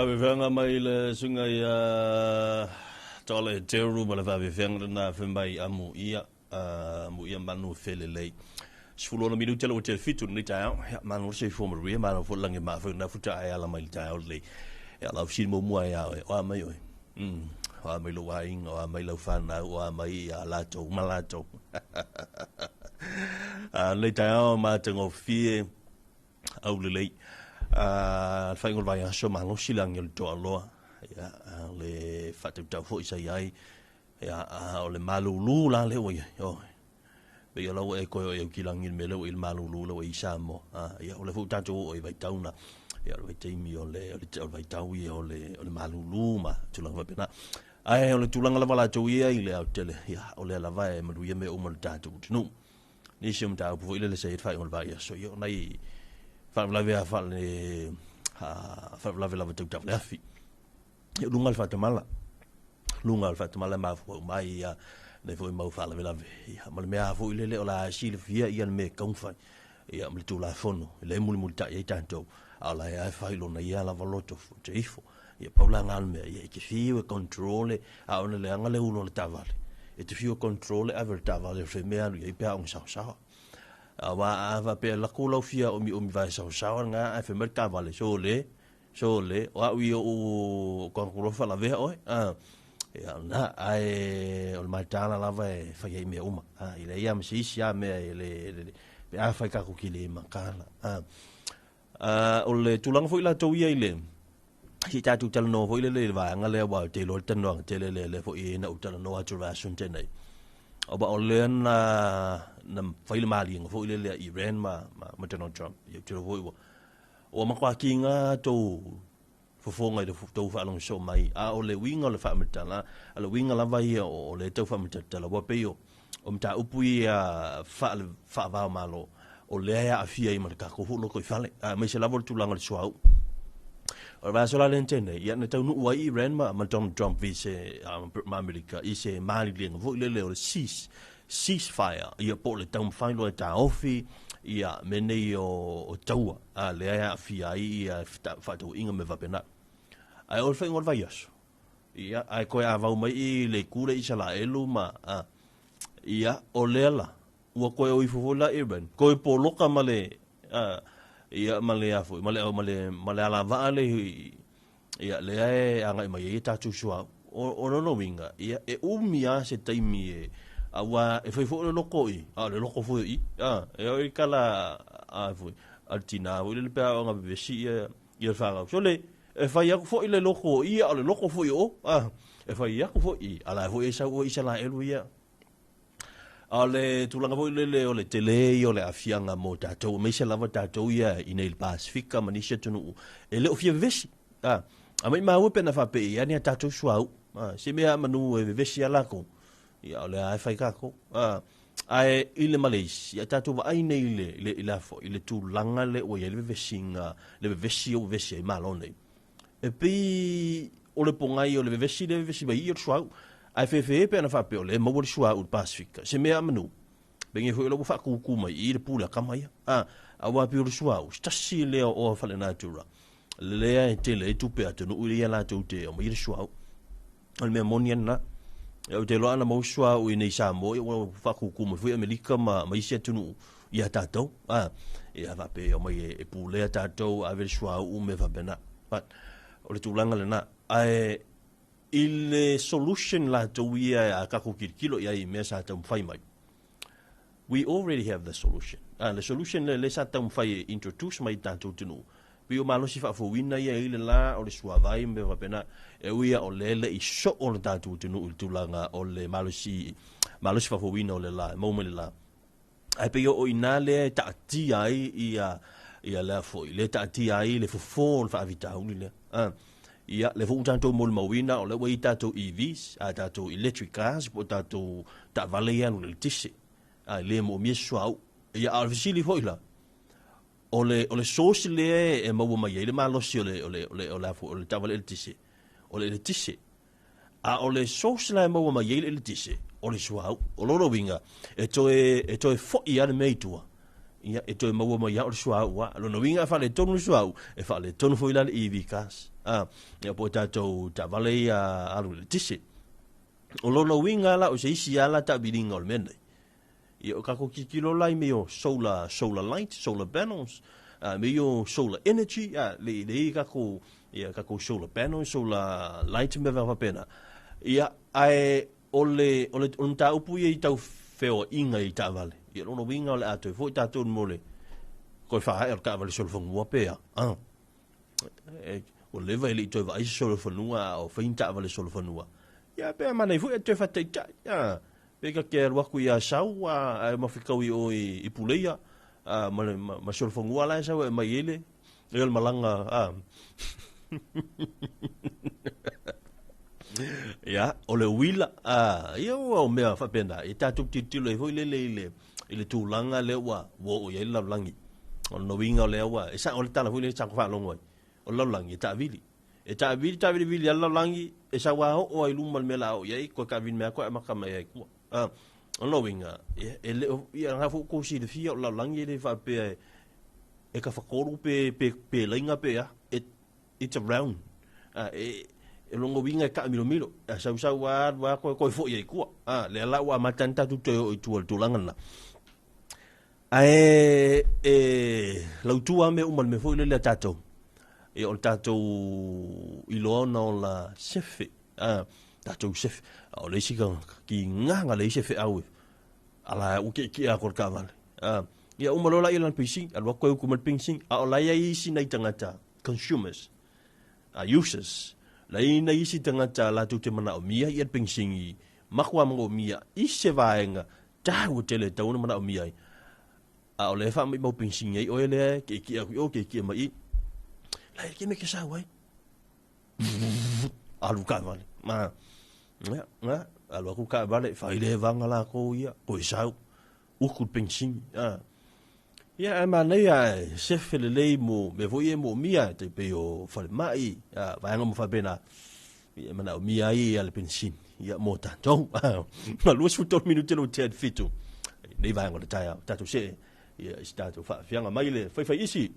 Faafefeaga mai le suiga ia Tole Teru ma le faafefeaga lena fai mai amu ia amu ia manu felelei. 16 minute le ua tele fitu lenei taeao. Ia, malo le soifua manuia, malo foi le lagi e mafa i lena futa ae ala mai le taeao lenei. Ia, lau fesili muamua ia oe, o a mai oe? O a mai lou aiga, o a mai lau fanau, o a mai ia latou ma latou. Lenei taeao matagofie aulelei. Le faaiuga o le vaiaso malosi le agi o le toaloa. Ia, le faatautau foi sa i ai. Ia, o le malulu la lea ua i ai. Oh. Pei o la ua e koe o e aukilagi le mea lea ua i le malulu lea ua i Samoa. Ia, o lea foi ua tatou oo i vaitau na. Ia, o le vaitaimi o le, o le, o le vaitau ia o le, o le malulu ma tulaga faapena. Ae o le tulaga lava latou ia i le aotele, ia, o lea lava e manuia mea uma o le tatou atunuu. Nisi o mataupu foi lele sa i ai le faaiuga o le vaiaso, ia o nai faalavelave lava faale, faalavelave lava tau taavaleafi. Ia, o luga o le faatamala, luga o le faatamala e mafua uma ai ia nei foi mau faalavelave. Ia, ma le mea foi lele o le a silafia ia le mea e tatau ona fai. Ia, ma le Tulafono, e le mulimulitai ai tatou, a o la e lava e fai lona ia lava loto te ifo. Ia, pau la lena o le mea, ia, e te fiu e control le, a o le leaga le ulu o le taavale, e te fiu e control le ave o le taavale o mea alu i ai pe a ona saosaoa. Aua a faapea e lako lau fia omiomi vae saosaoa lena ae fai mai le taavale, sole, sole, o au ia o ou faalavea oe. Ia, na, ae o le mataala lava e fai ai mea uma. I leai lava ma se isi lava mea e le, pe a fai tatou te le mataala. O le tulaga foi latou ia i le, se i tatou talanoa foi lele i le vaega lea, aua ou te iloa le talanoaga tele lea, lea foi na ou talanoa atu i le vaiaso na tea nei. Aua o lea na, na fai le maliega foi lele a Iran ma, ma, ma Donald Trump. Ia, ou te iloa foi ua, ua matua kiga tou fofoga i le tou faalogo soo mai. A o le uiga o le faamatala, a le uiga lava ia o le tau faamatalatala, ua pei o, o mataupu ia faale, faava o Malo, o lea e aafia ai ma le tatou foi lotoifale, aemaise lava o le tulaga o le suauu. O le vaiaso la lea na tea nei, ia na taunuu ai Iran ma, ma Donald Trump i se, ma Amerika i se maliega foi lele o le cease, ceasefire, ia po o le taumafai loa e taofi ia mea nei o, o taua, a lea e aafia ai ia faatauaiga ma mea faapena. Ae o le faaiuga o le vaiaso, ia, ae toe avau mai i le itu lea Isalaelu ma, a, ia, o lea la, ua toe o ifo foi la Iran, toe poloka ma le, a, ia, ma le, a foi, ma le, ma le, ma le alavaa le, ia, lea e agai mai ai e tatou suauu. O, o lona uiga, ia, e umi lava se taimi e, aua e fai foi o le loko i, a o le loko foi o i, a, e oo i kala, a foi, a le tina foi lele pe a oo ina vevesi ia, ia le fanau. Sole, e fai atu foi le loko o i, a o le loko foi o o, a, e fai atu foi i, a la e foi e sau oe Isalaelu ia. A o le tulaga foi lele o le tele ia o le aafiaga mo tatou, aemaise lava tatou ia i nei i le Pasefika ma nisi atunuu e le o fia vevesi. A, a maimau e pe ana faapea i ane a tatou suauu. A, se mea manu e vevesi a lakou. Ia, o lea e fai kākou. A, ae i le Malaysia, ia tatou vaai nei i le, i le, i le, i le tulaga le ua i ai le vevesiga, le vevesi ua vevesi ai Malo nei. E pei o le pogai o le vevesi lea e vevesi mai i i o le suauu. Ae fefe pe ana faapea o lea e maua le suauu i le Pasefika, se mea a manu, pei foi o lea ua faakūkū mai i i le pule a kama ia. A, aua pei o le suauu, se tasi lea o oa faalenatura, lea e tele ai tupe a atunuu ia latou te aumaia le suauu. O le mea moni lava lena. Ou te iloa ana maua se suauu i nei Samoa, ia ua faakūkū mai foi Amerika ma, ma isi atunuu ia tatou. A, ia faapea e omai e, e pulea tatou, ave le suauu mea faapena. But, o le tulaga lena. Ae i le solution latou ia a tatou tilotilo i ai i mea sa taumafai mai, we already have the solution. A, le solution lea, lea sa taumafai e introduce mai i tatou atunuu, pei o malosi faafouina ia i le la o le suavai ma mea faapena, e ui lava o lea e le i soo le tatou atunuu i le tulaga o le malosi, malosi faafouina o le la, e maua mai le la. Ae pei o i ina lea e taatia ai ia, ia lea foi, lea e taatia ai le fofo o le faafitauli lea. A, ia, lea foi ua tatou molimauina, o lea ua i ai tatou EVs, a tatou electric cars, po o tatou taavale ia e alu i le eletise, a, e le moomia se suauu. Ia, a o le fesili foi la, o le, o le source lea e maua mai ai le malosi o le, o le, o le, o le, o le taavale eletise, o le eletise. A o le source la e maua mai ai le eletise, o le suauu. O lona uiga, e toe, e toe foi lava le mea i tua. Ia, e toe maua mai lava o le suauu lava. O lona uiga a faaletonu le suauu, e faaletonu foi la le EV cars. Ia, po o tatou taavale ia alu i le eletise. O lona uiga la o se isi lava la taaviliga o le mea lenei. Ia, o tatou tilotilo la i mea o solar, solar light, solar panels, mea ia o solar energy, le, le i tatou, ia, tatou solar panels, solar light ma mea faapena. Ia, ae o le, o le, o le mataupu ia i tau feoaiga i taavale. Ia, lona uiga o le a toe foi tatou mo le toe faaee o le taavale solofanua pe a. Ua leva e le i toe vaai se solofanua a o fai ni taavale solofanua. Ia, pe a manaia foi e toe faataitai. Pe ta te alu atu i Asau ae mafetau i o i Puleia ma le ma solofanua la e sau e aumai ai le le malaga Ia, o le uila, ia ua o mea faapena, ia tatou tilotilo ai foi lele i le, i le tulaga lea ua oo i ai le lalolagi. O lona uiga o lea ua, e sao le tala foi lea sa faalogo ai, o le lalolagi e taavili. E taavili, taavilivili lava le lalolagi, e sau lava oo lava i luma le mea o le a oo i ai, toe taavili mai lava toe amata mai lava i tua. O lona uiga, ia, e le o, ia lena foi ua outou silafia o le lalolagi e le faapea e tafatolu pe laina pe a, it's a round. E lona uiga e taamilomilo, a sausau lava alu lava toe foi ai i tua. Lea la ua amata ona tatou toe oo i tua i le tulaga lena. Ae e lautu lava mea uma i le mea foi lele a tatou. Ia o le tatou iloa ona ola sefe, tatou sefe. A o le isi kigaga leai se feau e ala ua tietie atu le taavale. Ia uma loa laia lana penisini, alu atu toe utu mai le penisini. A o la e i ai isi nai tagata, consumers, users, la e i ai nai isi tagata latou te manaomia ia le penisini, matua manaomia i se vaega taua tele e tatau ona manaomia ai. A o lea e faamaumau penisini ai oe lea e tietie atu i o, tietie mai i i. La e ke mea ke sau ai. Alu taavale. Ma, ia, ia, alu atu taavale, fai le vaga latou ia, toe sau, utu le penisini. Ia, ae manaia ae sefe lelei mo mea foi ia e moomia, tai pei o falemai, vaega uma faapena, ia e manaomia ai ia le penisini, ia mo tatou. Ma 23 minute le ua tea i le 7, i lenei vaega o le taeao, tatou see, ia, i se tatou faafiaga mai le faifai isi.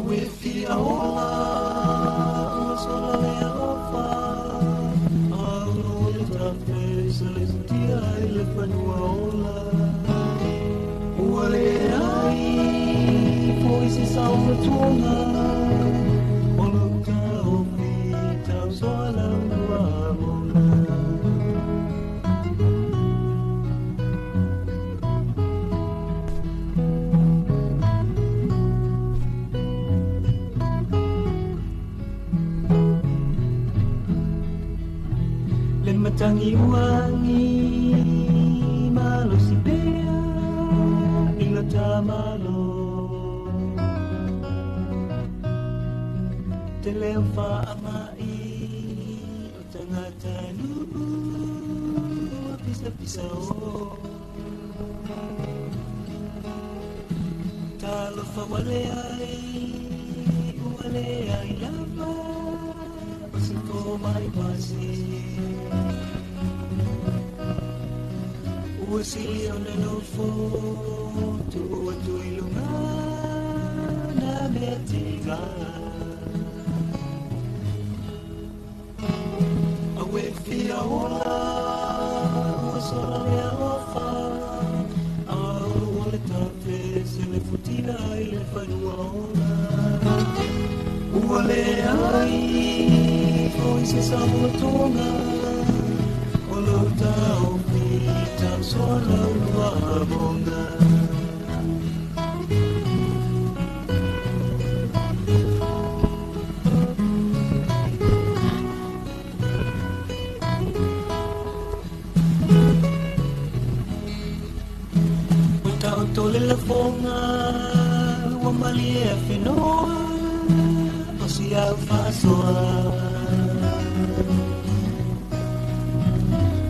Awe fia ola, ua sola le alofa, Aulo o le tafe se le futia i le fanua ola. Ua leai foi se saumatuaga, o lou taofi tausoa laulua moga. Le matangi uangi malosi pea i lo tamalo. Te leo faamai o tagata nuu ua pisapisa o. Talofa ua leai, ua leai lava o se fomai pasi. Ua sili ona nofo tuu atu i luga na mea tega. Awe fia ola, ua sola le alofa, Aulo o le tafe se le futila i le fanua ola. Ua leai foi se saumatuaga, o lou taofi tausoa laulua moga. Ua taoto le lafoga, ua malie afenoa, o si au faasoa.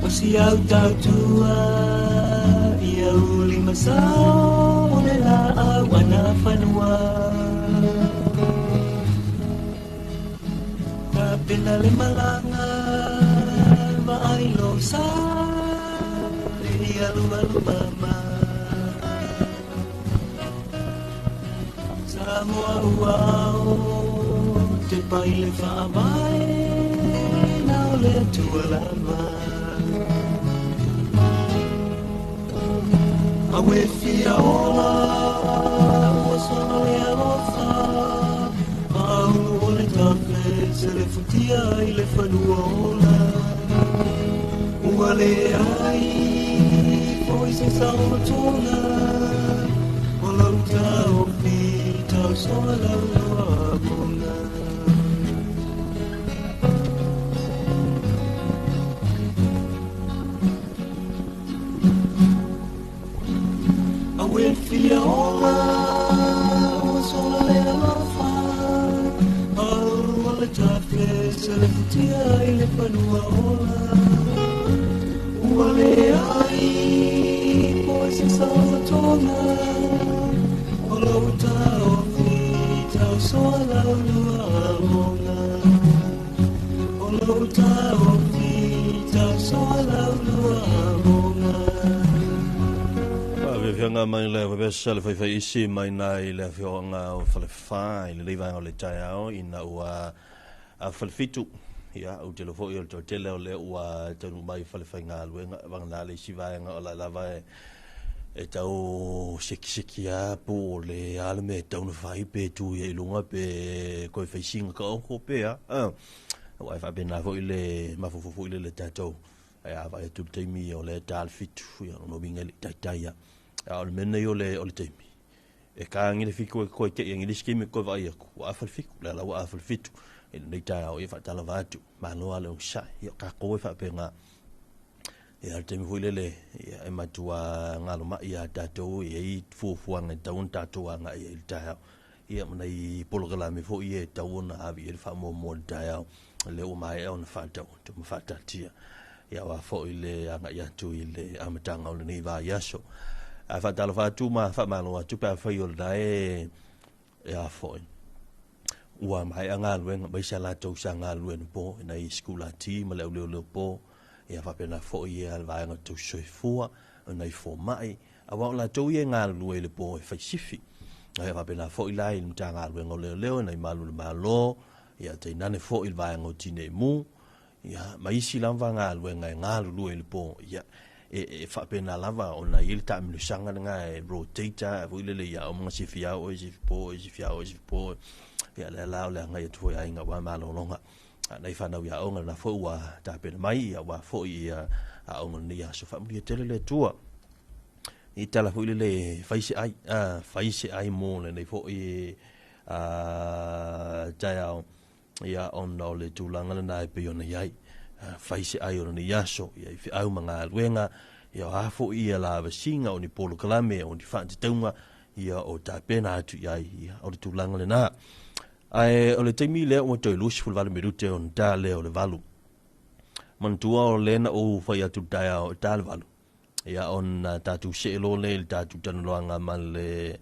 O si au tautua, ia uli masao, o le laau ana fanua. Tapena le malaga, vaai lou sa, le alualu mama. Samoa ua ao, te pai le faavae, na o le Atua lava. Awe fia ola, ua sola le alofa, Aulo o le tafe se le futia i le fanua ola. Ua leai foi se saumatuaga, o lou taofi tausoa laulua moga. Awe fia ola, ua sola le alofa, Aulo o le tafe se le futia i le fanua ola. Ua leai foi se saumatuaga, o lou taofi tausoa laulua moga. O lou taofi tausoa laulua moga. Faafiafiaga mai le vavesa le faifaisi mai nai le afioaga o Falefa i lenei vaega o le taeao ina ua falefitu. Ia, ou te iloa foi o le toatele o lea ua taunuu mai i falefaigaluega vagana le isi vaega o la lava e tau sekiseki lava po o le a le mea e tau na fai pe tu ia i luga pe toe faisiga kaoko pe a. Aua e faapena foi le mafaufau foi lele tatou. Ae a vaai atu i le taimi o lea e ta le 7, ia lona uiga e le i taitai lava. A o le mea lenei o le taimi, e kagi le 7 e koe tei agi le isi taimi e koe vaai atu, ua afa le 7, le ala ua afa le 7. I lenei taeao ia faatalava atu, malo lava le onosai. Ia o tatou e faapena. Ia le taimi foi lele, ia e matua galomai ia tatou e i ai fuafuaga e tatau ona tatou agai ai i le taeao. Ia ma nai polokalame foi ia e tatau ona ave i ai le faamuamua i le taeao. Lea ua maea ona faatau atu ma faataatia. Ia aua foi le agai atu i le amataga o lenei vaiaso. Ae faatalofa atu ma faamalo atu pe afai o lena e a foi. Ua maea galuega mai sa latou sa galulue anapo i nai sikulati ma le auleoleo po. Ia faapena foi ia le vaega tausi soifua, o nai fomai, aua o latou ia e galulue i le po e fai sifi. Ia faapena foi la i le Matagaluega o Leoleo nai malu o le Malo, ia tainane foi le vaega o Tineimu, ia ma isi lava galuega e galulue i le po, ia e faapena lava ona i ai le taamilosaga lena e rotate lava foi lele ia uma sifi ao oe, sifi po oe, sifi ao oe, sifi po oe. Ia lea la o le agai atu foi i aiga aua malologa. Nai fanau i aoga lena foi ua tapena mai, ia aua foi ia aoga o lenei aso. Faamanuia tele le Atua. I tala foi lele fai se ai, fai se ai mo lenei foi taeao, ia ona o le tulaga lena e pei ona i ai. Fai se ai o lenei aso, ia i feau ma galuega, ia o a foi ia lavasiga o ni polokalame, o ni faatatauga, ia o tapena atu i ai, ia o le tulaga lena. Ae o le taimi lea ua toe 28 minute ona ta lea o le 8. Manatua o lea na ou fai atu i le taeao e ta le 8. Ia ona tatou see loa lea i le tatou talanoaga ma le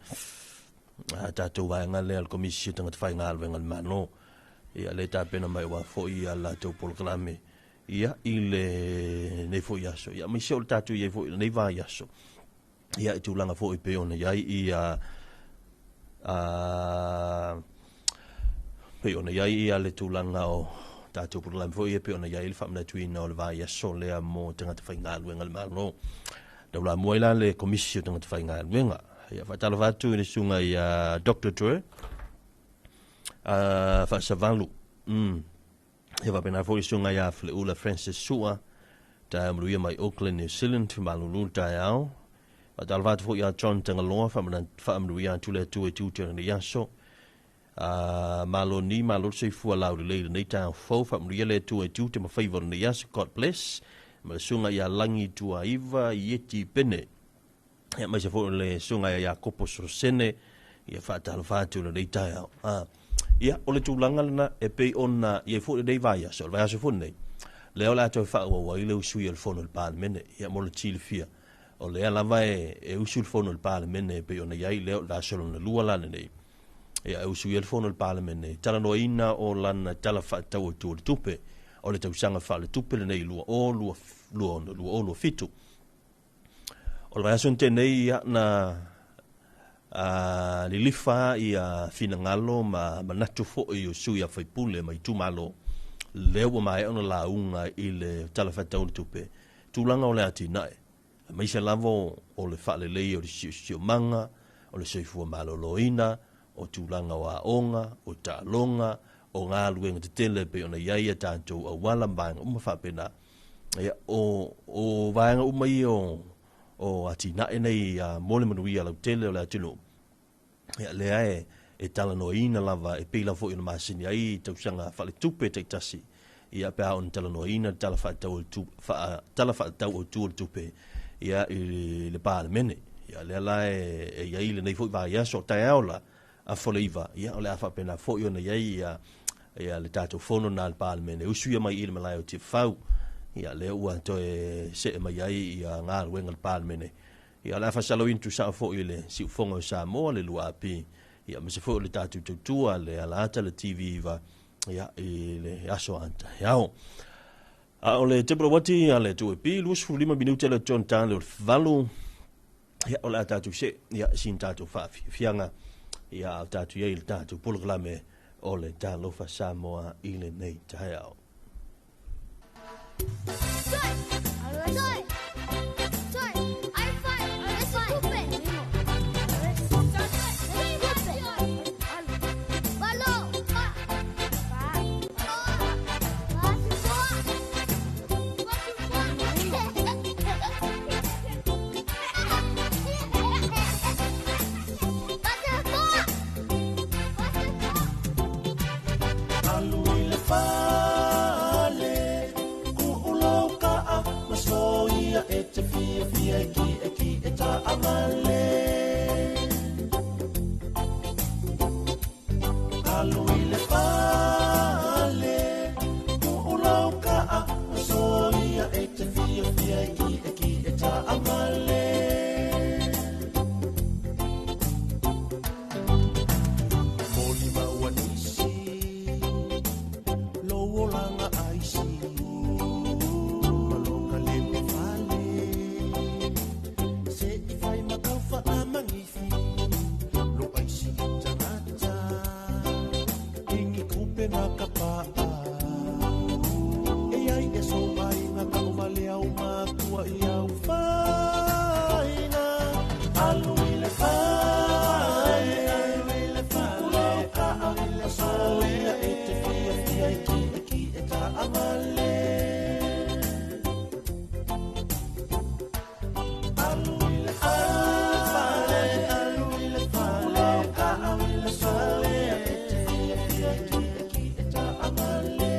tatou vaega lea o le Komisi o Tagata Faigaluega a le Malo. Ia lea e tapena mai aua foi ia latou polokalame ia i lenei foi aso. Ia aemaise o le tatou i ai foi i lenei vaiaso. Ia i tulaga foi pei ona i ai ia pei ona i ai ia le tulaga o tatou polokalame foi ia pei ona i ai le faamanatuina o le vaiaso lea mo tagata faigaluega a le Malo. Taulamua ai la le Komisi o Tagata Faigaluega. Ia faatalofa atu i le susuga ia Dr. Dre Faasavalu. Ia faapena foi le susuga ia Faleula Francis Sua, taeao manuia mai Auckland, New Zealand, malulu le taeao. Faatalofa atu foi ia John Tagaloa, faamanuia atu le Atua i tiute o lenei aso. Malo ni, malo le soifua laulelei i lenei taeao fou, faamanuia le Atua i tiute ma faiva o lenei aso. God bless. Ma le susuga ia Lagi Tuaiva Ieti Pene. Ia aemaise foi o le susuga ia Iakopo Sosene, ia faatalofa atu i lenei taeao. Ia, o le tulaga lena e pei ona i ai foi lenei vaiaso, o le vaiaso foi lenei, lea o le a toe faaauau ai le usui o le fono i le Palemene. Ia mo le silafia, o lea lava e usu le fono i le Palemene e pei ona i ai lea o le vaiaso lona lua la lenei. Ia e usui ai le fono i le Palemene i talanoaina o lana Tala Faatatau Autu o le Tupe o le tausaga faaletupe lenei 2026 2027. O le vaiaso na tea nei, ia, na lilifa ia finagalo ma manatu foi o sui a faipule ma itumalo, lea ua maea ona lauga i le Tala Faatatau o le Tupe, tulaga o le atinae, aemaise lava o le faalelei o le siosiomaga, o le soifua maloloina, o tulaga o aoga, o taaloga, o galuega tetele e pei ona i ai a tatou auala ma vaega uma faapena. Ia, o vaega uma ia o atinae nei mo le manuia lautele o le atunuu, ia, lea e talanoaina lava e pei lava foi ona masani ai tausaga faaletupe taitasi, ia, pe a ona talanoaina le Tala Faatatau Autu o le Tupe, ia, i le Palemene. Ia, lea la e i ai lenei foi vaiaso, taeao la, afa o le 9, ia, o le a faapena foi ona i ai ia le tatou fono na le Palemene, usuia mai i le malae o Tiafau, ia, lea ua toe see mai ai ia galuega le Palemene. Ia, o le a faasaloina tusao foi i le siufofoga o Samoa, le 2AP, ia, aemaise foi o le tatou tautua, le alaata, le TV9, ia, i le aso a taeao. A o le Tepulawati a le 2AP, 25 minute le John Tale o le 8, ia, o le a tatou se, ia, sin tatou faafiafiaga, ia, o tatou i ai le tatou polokalame o le Talofa Samoa i lenei taeao. Alu i le fale, ku'u lou ka'a, ma soia e te fiafia e ki'eki'e taavale. Alu i le fale, ku'u lou ka'a, ma soia e te fiafia e ki'eki'e taavale. Moli maua nisi, lou olaga aisi, ma lou kalepe fale, se i fai ma tau faamanifi, lo aisi. pena ka pa'a. E ai e so aiga ka o male au matua i au faina. Alu i le fale, alu i le fale, alu i le soia e te fiafia i ki e ki e taavale. Alu i le fale, alu i le fale, alu i le soia e te fiafia i ki e ki e taavale.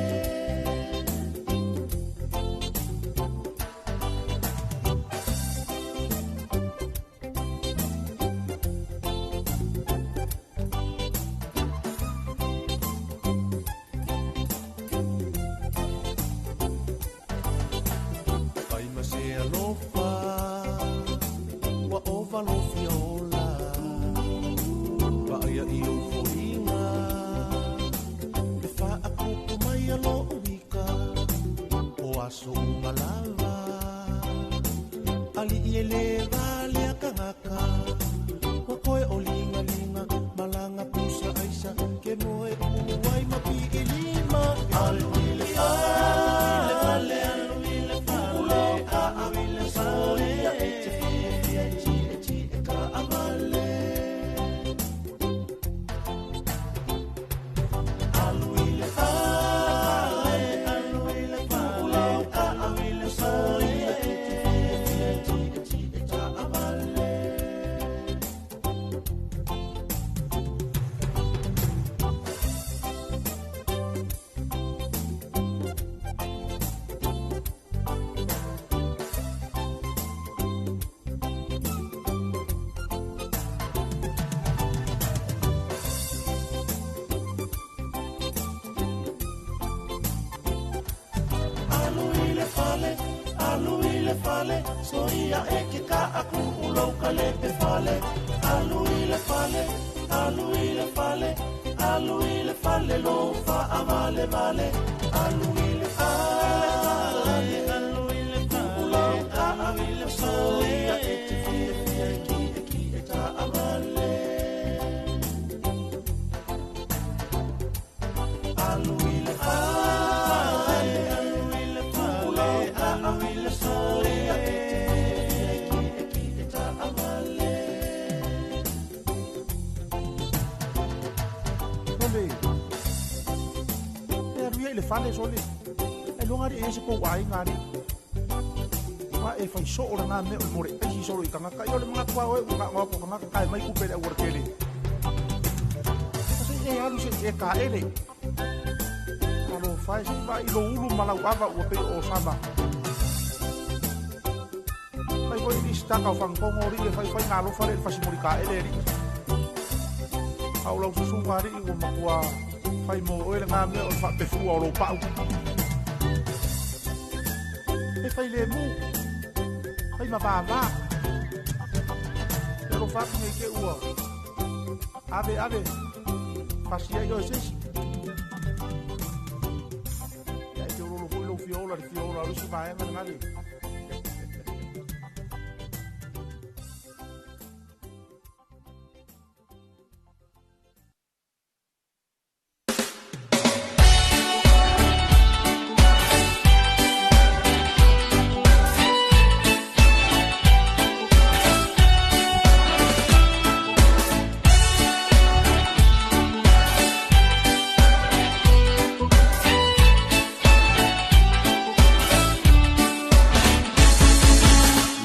Pai ma se alofa, ua ova lo fia ola. Paia i ou foliga, le faakupu mai a lou ika. O aso uma lava, alii e lē valea kagaka. Ua koe o ligalinga, malaga pusa aisa, ke moe ulu ai ma piilima. Alu i le fale, alu i le fale, alu i le soia e te fiafia i ti e ti e taavale. Alu i le fale, alu i le fale, alu i le soia e te fiafia i ti e ti e taavale. Alu i le fale, alu i le fale, soia e ke kaaku ulau ka lepe fale. Alu i le fale, alu i le fale, alu i le fale lo faavale vale. Alu i le fale, alu i le fale, alu i le soia e te fiafia i ki e ki e taavale. Alu i le fale, alu i le fale, alu i le soia e te fiafia i ki e ki e taavale. Sole. E alu ia i le fale sole. E luga ali e se pou aiga ali. Wa e fai soo lena mea o le more aisi solo i tagata. Ia o le manatu a oe ua gagoa ko tagata tae mai kupe le aualatele. Se i e alu se i e kaele. Alofa e se i vaai i lou ulu ma lau ava ua pei o sama. Fai foi nisi taka o fagafogo alii e faifai galofa le i le fasimoli kaele alii. A o lau susuga alii ua matua fai mo oe lena mea o le faapefua o lou pau. E fai lemu, fai ma vavā. E alofa atu nei te ua. Ave, ave, fasia i oe se isi. Ia e te ololo foi lou fia ola le fia ola o le isi vaega lena le.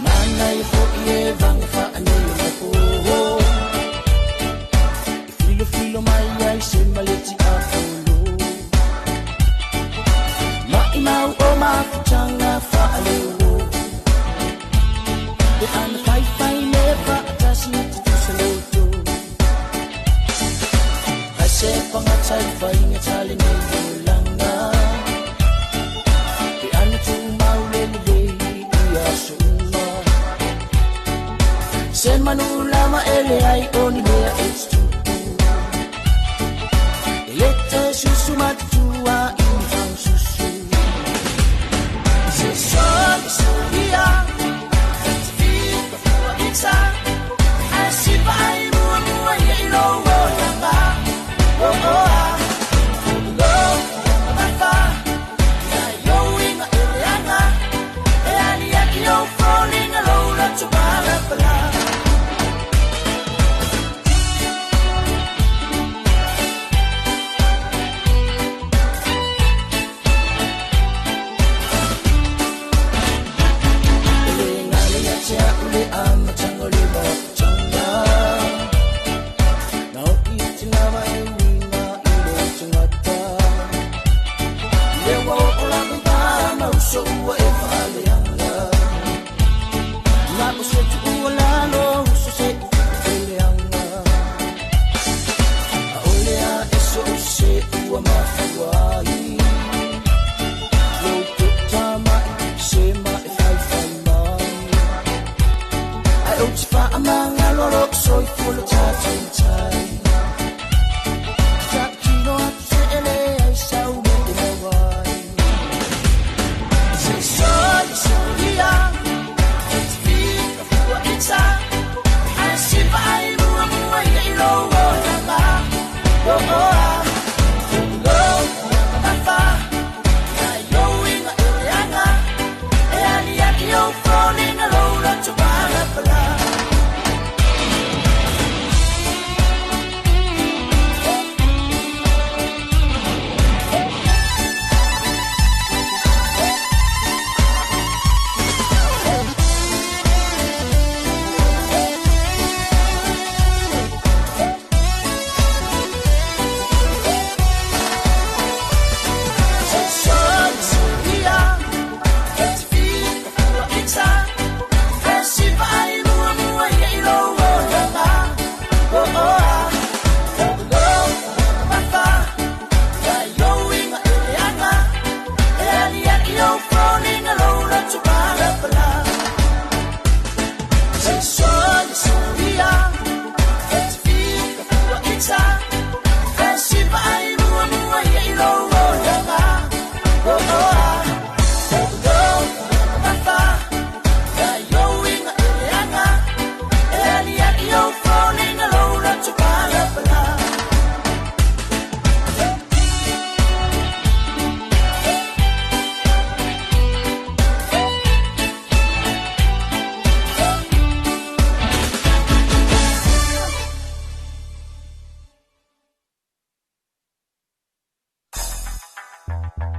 Mana i fo'i e vage faanei o mapoho. E filofilo mai ai se maleti apolo. Maʻimau o mafutaga faaleo. Pe ana faifai le faatasi tutusa loto. Ai se pagatai faiga talenei olaga. Pe ana tumau le lelei i aso uma. Se manu lama ele ai o ni mea e tutupu. E le te susu matua i faususu. Se soli soia, e te fika fua ita. Ai sipa ai mua mua i e lo o langa. O o a.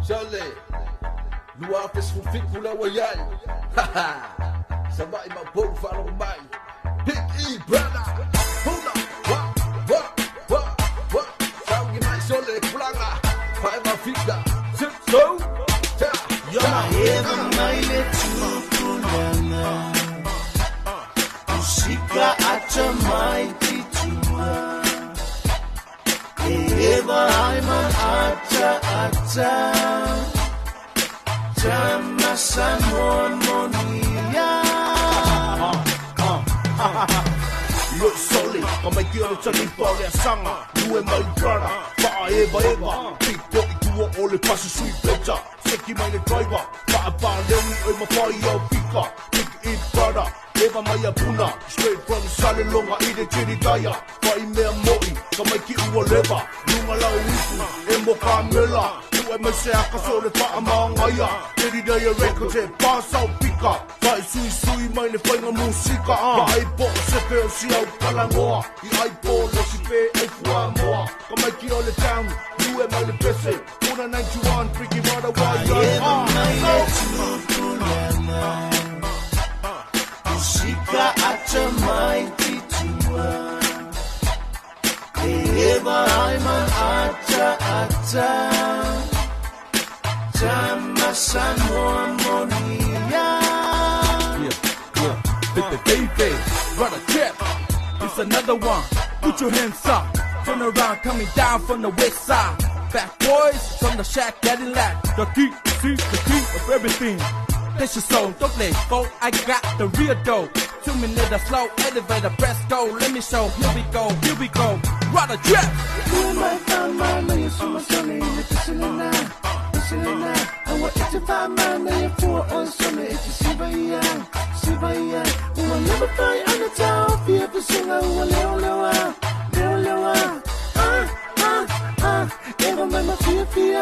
Sole, lua afe 17 le ua iai. Savaʻi ma Upolu faalogo mai. Big E brother. Huna, wa, wa, wa, wa. Saugi mai sole pulaga. Faeva fika. Sip so. Ta, ta. Eva mai le tupulanga Usika acha mai titua Eva ai man acha acha Tama Samoa monia. Lo sole, ka mai ki o talipa o le asanga, lue mai brother, whaa eva eva, piko i tua o le pasi sui peta, seki mai le driver, whaa whaa lewi oi mawhai au pika, big e brother, eva mai a puna, straight from Salelonga i le tiri taia, whai mea moi, ka mai ki ua leva, lunga lau ipu, e mo ka mela, lue mai se aka so le whaa maangaia, tiri taia records e pasa o pika, whai sui sui mai le whainga musika, Whai po se pe o si au kalangoa, i ai po le si pe e fua moa, ka mai ki o le town, lue mai le pese, puna 91, freaky mother wai Eva mai le tupulanga Usika acha mai titua Eva ai man acha acha Tama Samoa monia. Yeah, yeah. Baby, baby, brother trip. It's another one. Put your hands up. Turn around, coming down from the west side. Back boys from the shack, Cadillac. The key, see the key of everything. This your soul, don't play folk. I got the real dough. 2 minutes, a slow elevator, press go. Let me show. Here we go, here we go. Brother trip.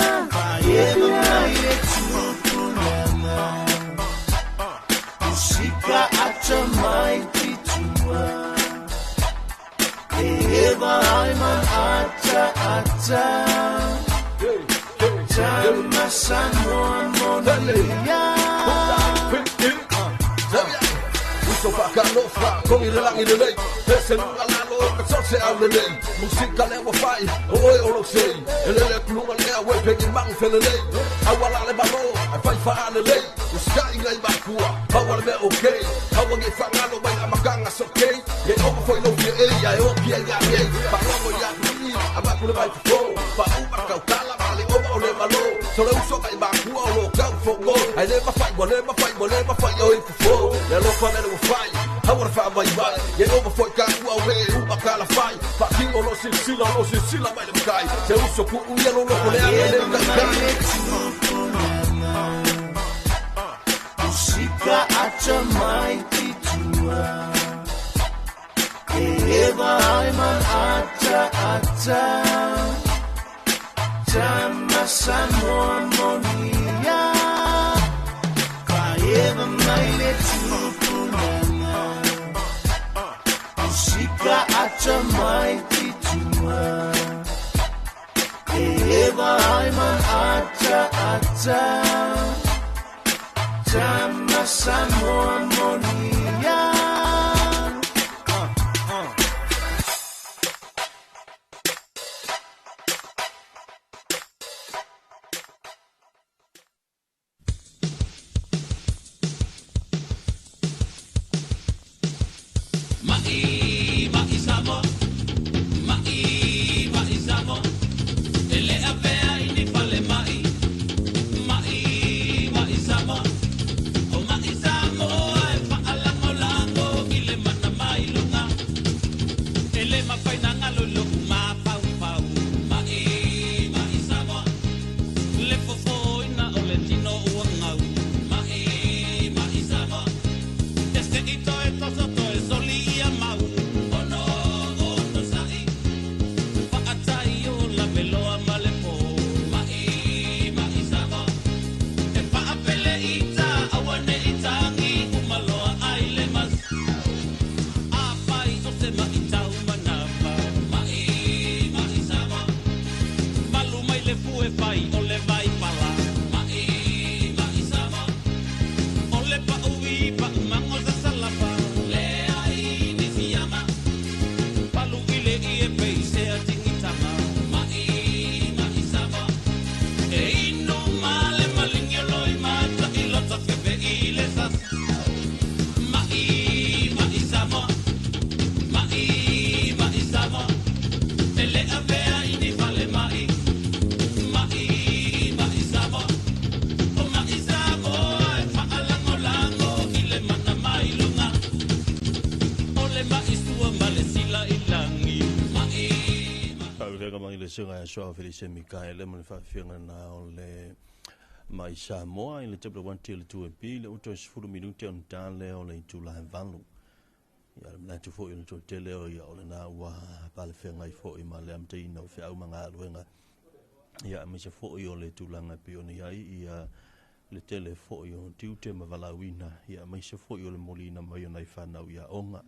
Eva mai le tupulanga Usika acha mai titua Eva ai man acha acha Tama Samoa monia. Uso whakalofa, kongi le langi le lei. Pese lunga lalo, ka sose au le lei. Musika le wafai, oe o lo sei. Elele kulunga lea, we pengi mang fele lei. Awa la le malo, ai whai whaa le lei. Usika inga i makua, hawa le mea okay. Hawa nge whangalo mai amakanga soke. Ye oma foi lo fia e, ia e o kia ia e. Whalongo ia kui, amaku le mai fofo. Wha uma kaukala, ma le oma o le malo. So le uso mai makua o lo kau fongo. Ai le mawhai, wa le mawhai, wa le mawhai o i fofo. Le alofa le wafai, hawa le wha mai mai. Ye oma foi ka ua we uma ka la whai. Wha o lo silsila mai le makai. Se uso ku uia lo loko le anga le Eva kai mai kai. le tupulanga Usika acha mai titua Eva ai man acha acha Tama Samoa monia. Eva mai le tupulanga Usika acha mai titua Eva ai man acha acha Tama Samoa monia. Mai, mai Samoa, mai, mai Samoa, ele avea i ni fale mai, mai, mai Samoa, o mai Samoa e whaalangolango i le mana mai lunga, ele mawhaina ngalo lo uma pau pau, mai, mai Samoa, le fofo ina o le tino ua ngau, mai, mai Samoa, Este ito e toso to e soli ia mau. Ono ono sa'i. Whaatai o la meloa malepo. Mai, mai Samoa. E whaapele ita, awane itangi, umaloa ai le mas. A pai o se mai tau manapa. Mai, mai Samoa. Malu mai le fue fai o le vai pala. susuga ia Soa Felise Mikaele ma le faafiaga na o le mai Samoa i le WT le 2AP le uto 10 minute ona ta lea o le itula e 8. Ia le manatu foi o le toatele o ia o lena ua palefeagai foi ma le amataina o feau ma galuega. Ia aemaise foi o le tulaga e pei ona i ai ia le tele foi o tiute ma valaauina, ia aemaise foi o le moliina mai o nai fanau i aoga.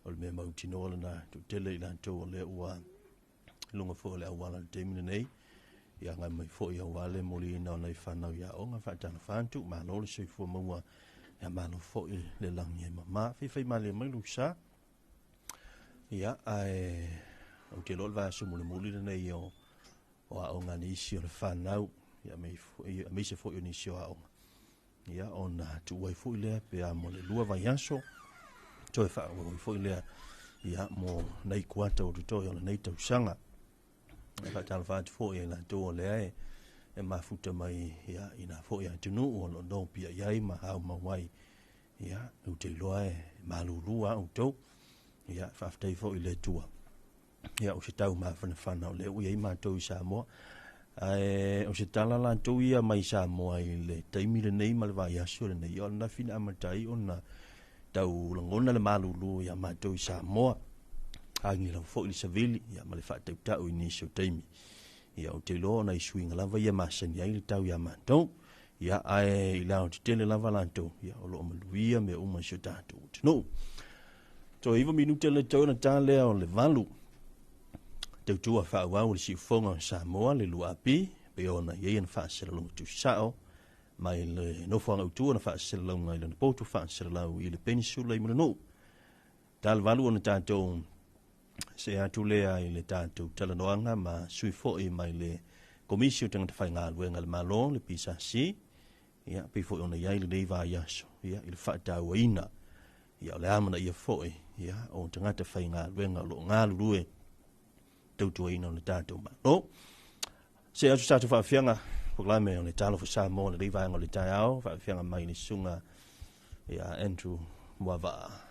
O le mea mautinoa lena, toatele i latou o lea ua i luga foi o le auala i le taimi lenei. Ia agai mai foi aua le moliina o nai fanau i aoga, faatalofa atu, malo le soifua maua, ia malo foi le lagi e mama. Faifaimalie mai lou sa. Ia, ae ou te iloa o le vaiaso mulimuli lenei o o aoga a nisi o le fanau, ia aemaise foi o nisi o aoga. Ia, ona tuu ai foi lea pe a mo le 2 vaiaso, toe faaauau ai foi lea, ia, mo nai kuata o totoe o lenei tausaga. E faatalofa atu foi i latou o lea e mafuta mai, ia, i nā foi atunuu o lo o nopia i ai ma aumau ai. Ia, ou te iloa e malulu lava outou. Ia, faafetai foi i le Atua. Ia, o se tau mafanafana o lea ua i ai matou i Samoa. Ae o se tala latou ia mai Samoa i le taimi lenei ma le vaiaso lenei, o ananafi na amata ai ona tau lagona le malulu ia matou i Samoa. Agilau foi le savili ia, ma le faatautau i nisi o taimi. Ia, ou te iloa o nai suiga lava ia masani ai le tau ia matou. Ia, ae i le aotetele lava latou, ia, o lo o manuia mea uma i si o tatou atunuu. Toe 9 minute le toe ona ta lea o le 8. Tautua faaauau le siufoga o Samoa le 2AP, pei ona i ai ana faasalalauga tuusao mai le nofoaga autu ona faasalalauga i lona potu faasalalau i le Penisula i Mulinuu. Ta le 8 ona tatou se atu lea i le tatou talanoaga ma sui foi mai le Komisi o Tagata Faigaluega a le Malo, le PSC, ia, pei foi ona i ai lenei vaiaso, ia, i le faatauaina, ia, o le amanaia foi, ia, o tagata faigaluega o lo o galulue tautuaina o le tatou Malo. Se atu tatou faafiaga polokalame o le Talofa Samoa lenei vaega o le taeao, faafiaga mai le susuga ia Andrew Muavaa.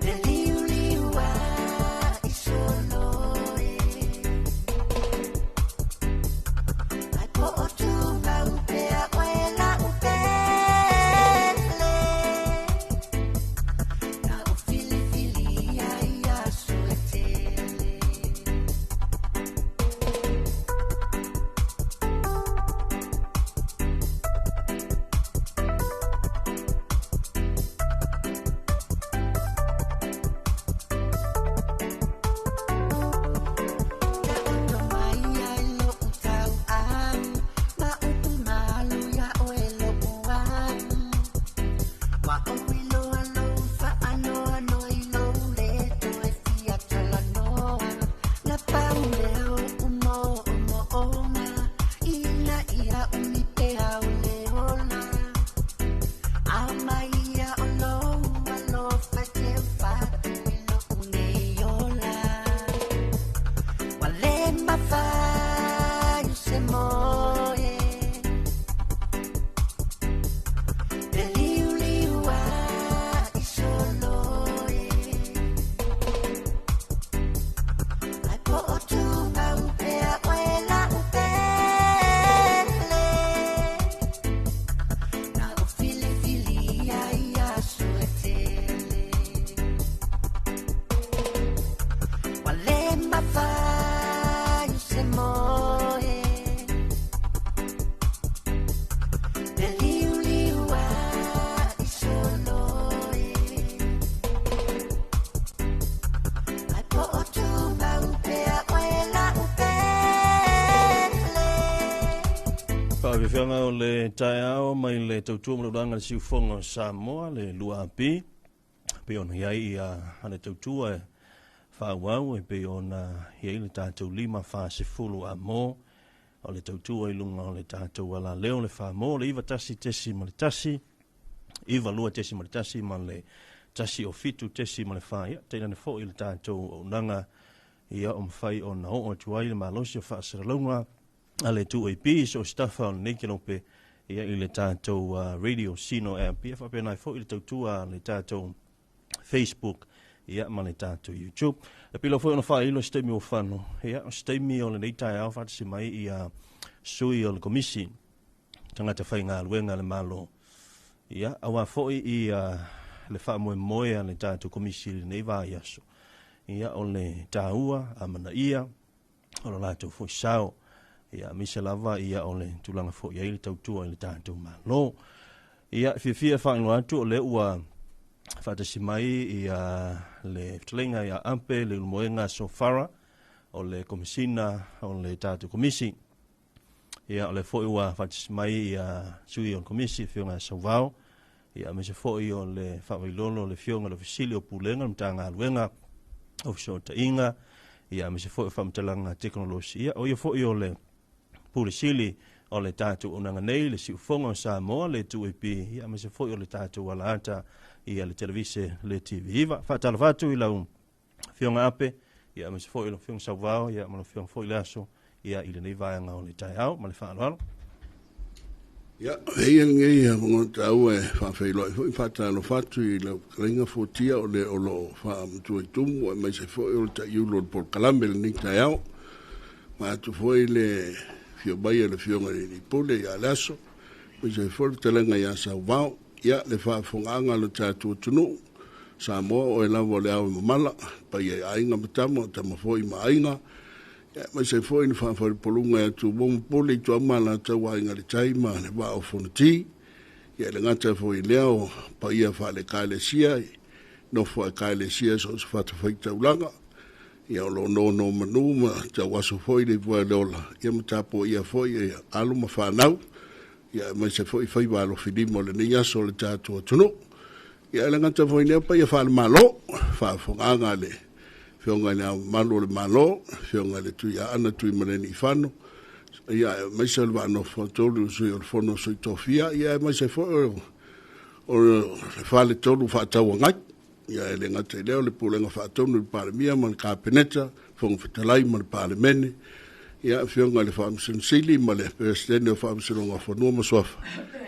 Te liu liu a i solo e. Afioga o le taeao mai le tautua ma le ulaga le siufoga o Samoa le 2AP pei ona i ai ia le tautua e faaauau e pei ona i ai le tatou 5 40 a mo o le tautua i luga o le tatou alaleo le famo le 91.1 92.1 ma le 107.4. Ia tainane foi le tatou auaunaga ia o mafai ona oo atu ai le malosi o faasalalauga a le 2AP so o se tafa o lenei kelope ia i le tatou radio Sino app, ia faapena ai foi le tautua a le tatou Facebook ia ma le tatou YouTube. E pila foi ona faailo se taimi ua fano, ia o se taimi o lenei taeao faatasi mai ia sui o le komisi tagata faigaluega a le Malo. Ia auā foi ia le faamoemoe a le tatou komisi i lenei vaiaso. Ia o le taua amanaia o lo latou foi sao. Ia aemaise lava ia o le tulaga foi ai le tautua i le tatou Malo. Ia fiafia faailoa atu o lea ua faatasi mai ia le fetalaiga ia Ape Leulumoega Sofara o le Komisina o le tatou komisi. Ia o lea foi ua faatasi mai ia sui o le komisi afioga ia Sauvao, ia aemaise foi o le faavailolo o le afioga i le Ofisa Sili o Pulega o le Matagaluega o Fesootaiga, ia aemaise foi o Faamatalaga Tekonolosi. Ia o ia foi o le Pule Sili o le tatou auaunaga nei, le Siufoga o Samoa, le 2AP, ia aemaise foi o le tatou alaata ia le televise le TV9. Faatalofa atu i lau afioga Ape, ia aemaise foi o lau afioga Sauvao, ia ma lau afioga foi Leaso, ia i lenei vaega o le taeao ma le faaaloalo. Ia, avea ia lenei avanoa taua e faafeiloai foi ma faatalofa atu i lau fetalaiga Fuatia o le o lo o faamatua i tumu aemaise foi o le taiulu o le polokalame i lenei taeao. Vaeatu foi le afio mai a le afioga i le Alii Pule ia Leaso, aemaise ai foi le fetalaiga ia Sauvao. Ia, le faafofogaaga a lo tatou atunuu, Samoa, oe lava o le ao e mamala, paia i aiga ma tama, o tama foi ma aiga, ia aemaise ai foi le faafalepoluga ia Tumua ma Pule, Ituau ma Alataua, Aiga i le Tai ma le Vaa o Fonoti. Ia e le gata foi i lea o paia faale-Ekalesia, nofo a Ekalesia so o se fatafaitaulaga, ia o lo o nonomanu ma tauaso foi le iva le ola, ia ma tapuaia foi ia alo ma fanau, ia aemaise foi faiva alofilima o lenei aso o le tatou atunuu. Ia e le gata foi i lea paia faale-Malo, faafofogaaga a le Afioga i le Ao Mamalu o le Malo, Afioga i le Tuiaana Tuimalealiifano, ia aemaise o le Vaa Nofo a Tolu, le Sui o le Fono a Sui Tofia, ia aemaise foi o le Faletolu Faatauagai. Ia e le gata i lea o le Pulega Faatonu i le Palemia ma le Kapeneta, Fofoga Fetalai ma le Palemene, ia Afioga i le Faamasino Sili ma le Peresetene o Faamasinoga o Fanua ma Suafa,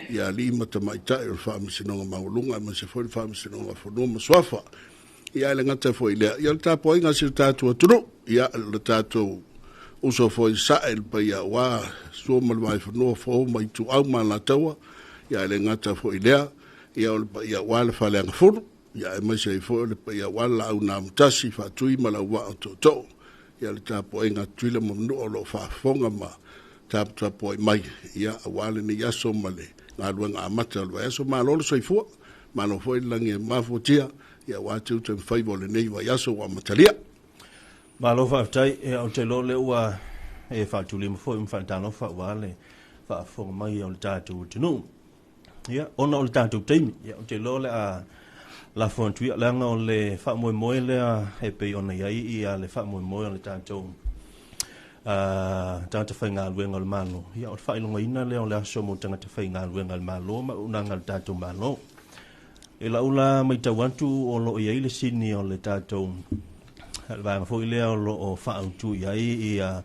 ia alii ma tamaitai o le Faamasinoga Maualuga aemaise foi le Faamasinoga o Fanua ma Suafa. Ia e le gata foi i lea, ia o le tapuaiga a si o tatou atunuu, ia le tatou uso foi i Sasae, le paia aua Sua ma le Vaifanua, Fofo ma Ituau ma Alataua, ia e le gata foi i lea, ia o le paia aua le Faleagafulu, ia aemaise ai foi o le paia aua le Laau na Amotasi, Faatui ma le Auvaa o Tootoo, ia le tapuaiga a Tutuila ma Manua o lo o faafofoga ma taputapuai mai, ia aua lenei aso ma le galuega amata o le vaiaso. Malo le soifua, malo foi le lagi e mafuatia, ia aua tiute ma faiva o lenei vaiaso ua amatalia. Malo faafetai, ia ou te iloa o lea ua e faatulima foi ma faatalofa aua le faafofoga mai o le tatou atunuu. Ia, ona o le tatou taimi, ia, ou te iloa o le a lafo atu ia, leaga o le faamoemoe lea e pei ona i ai ia le faamoemoe o le tatou tagata faigaluega o le Malo, ia, o le faailogaina lea o le aso mo tagata faigaluega a le Malo ma auaunaga a le tatou Malo. I lau la matau atu o lo o i ai le sini o le tatou le vaega foi lea o lo o faaautu i ai ia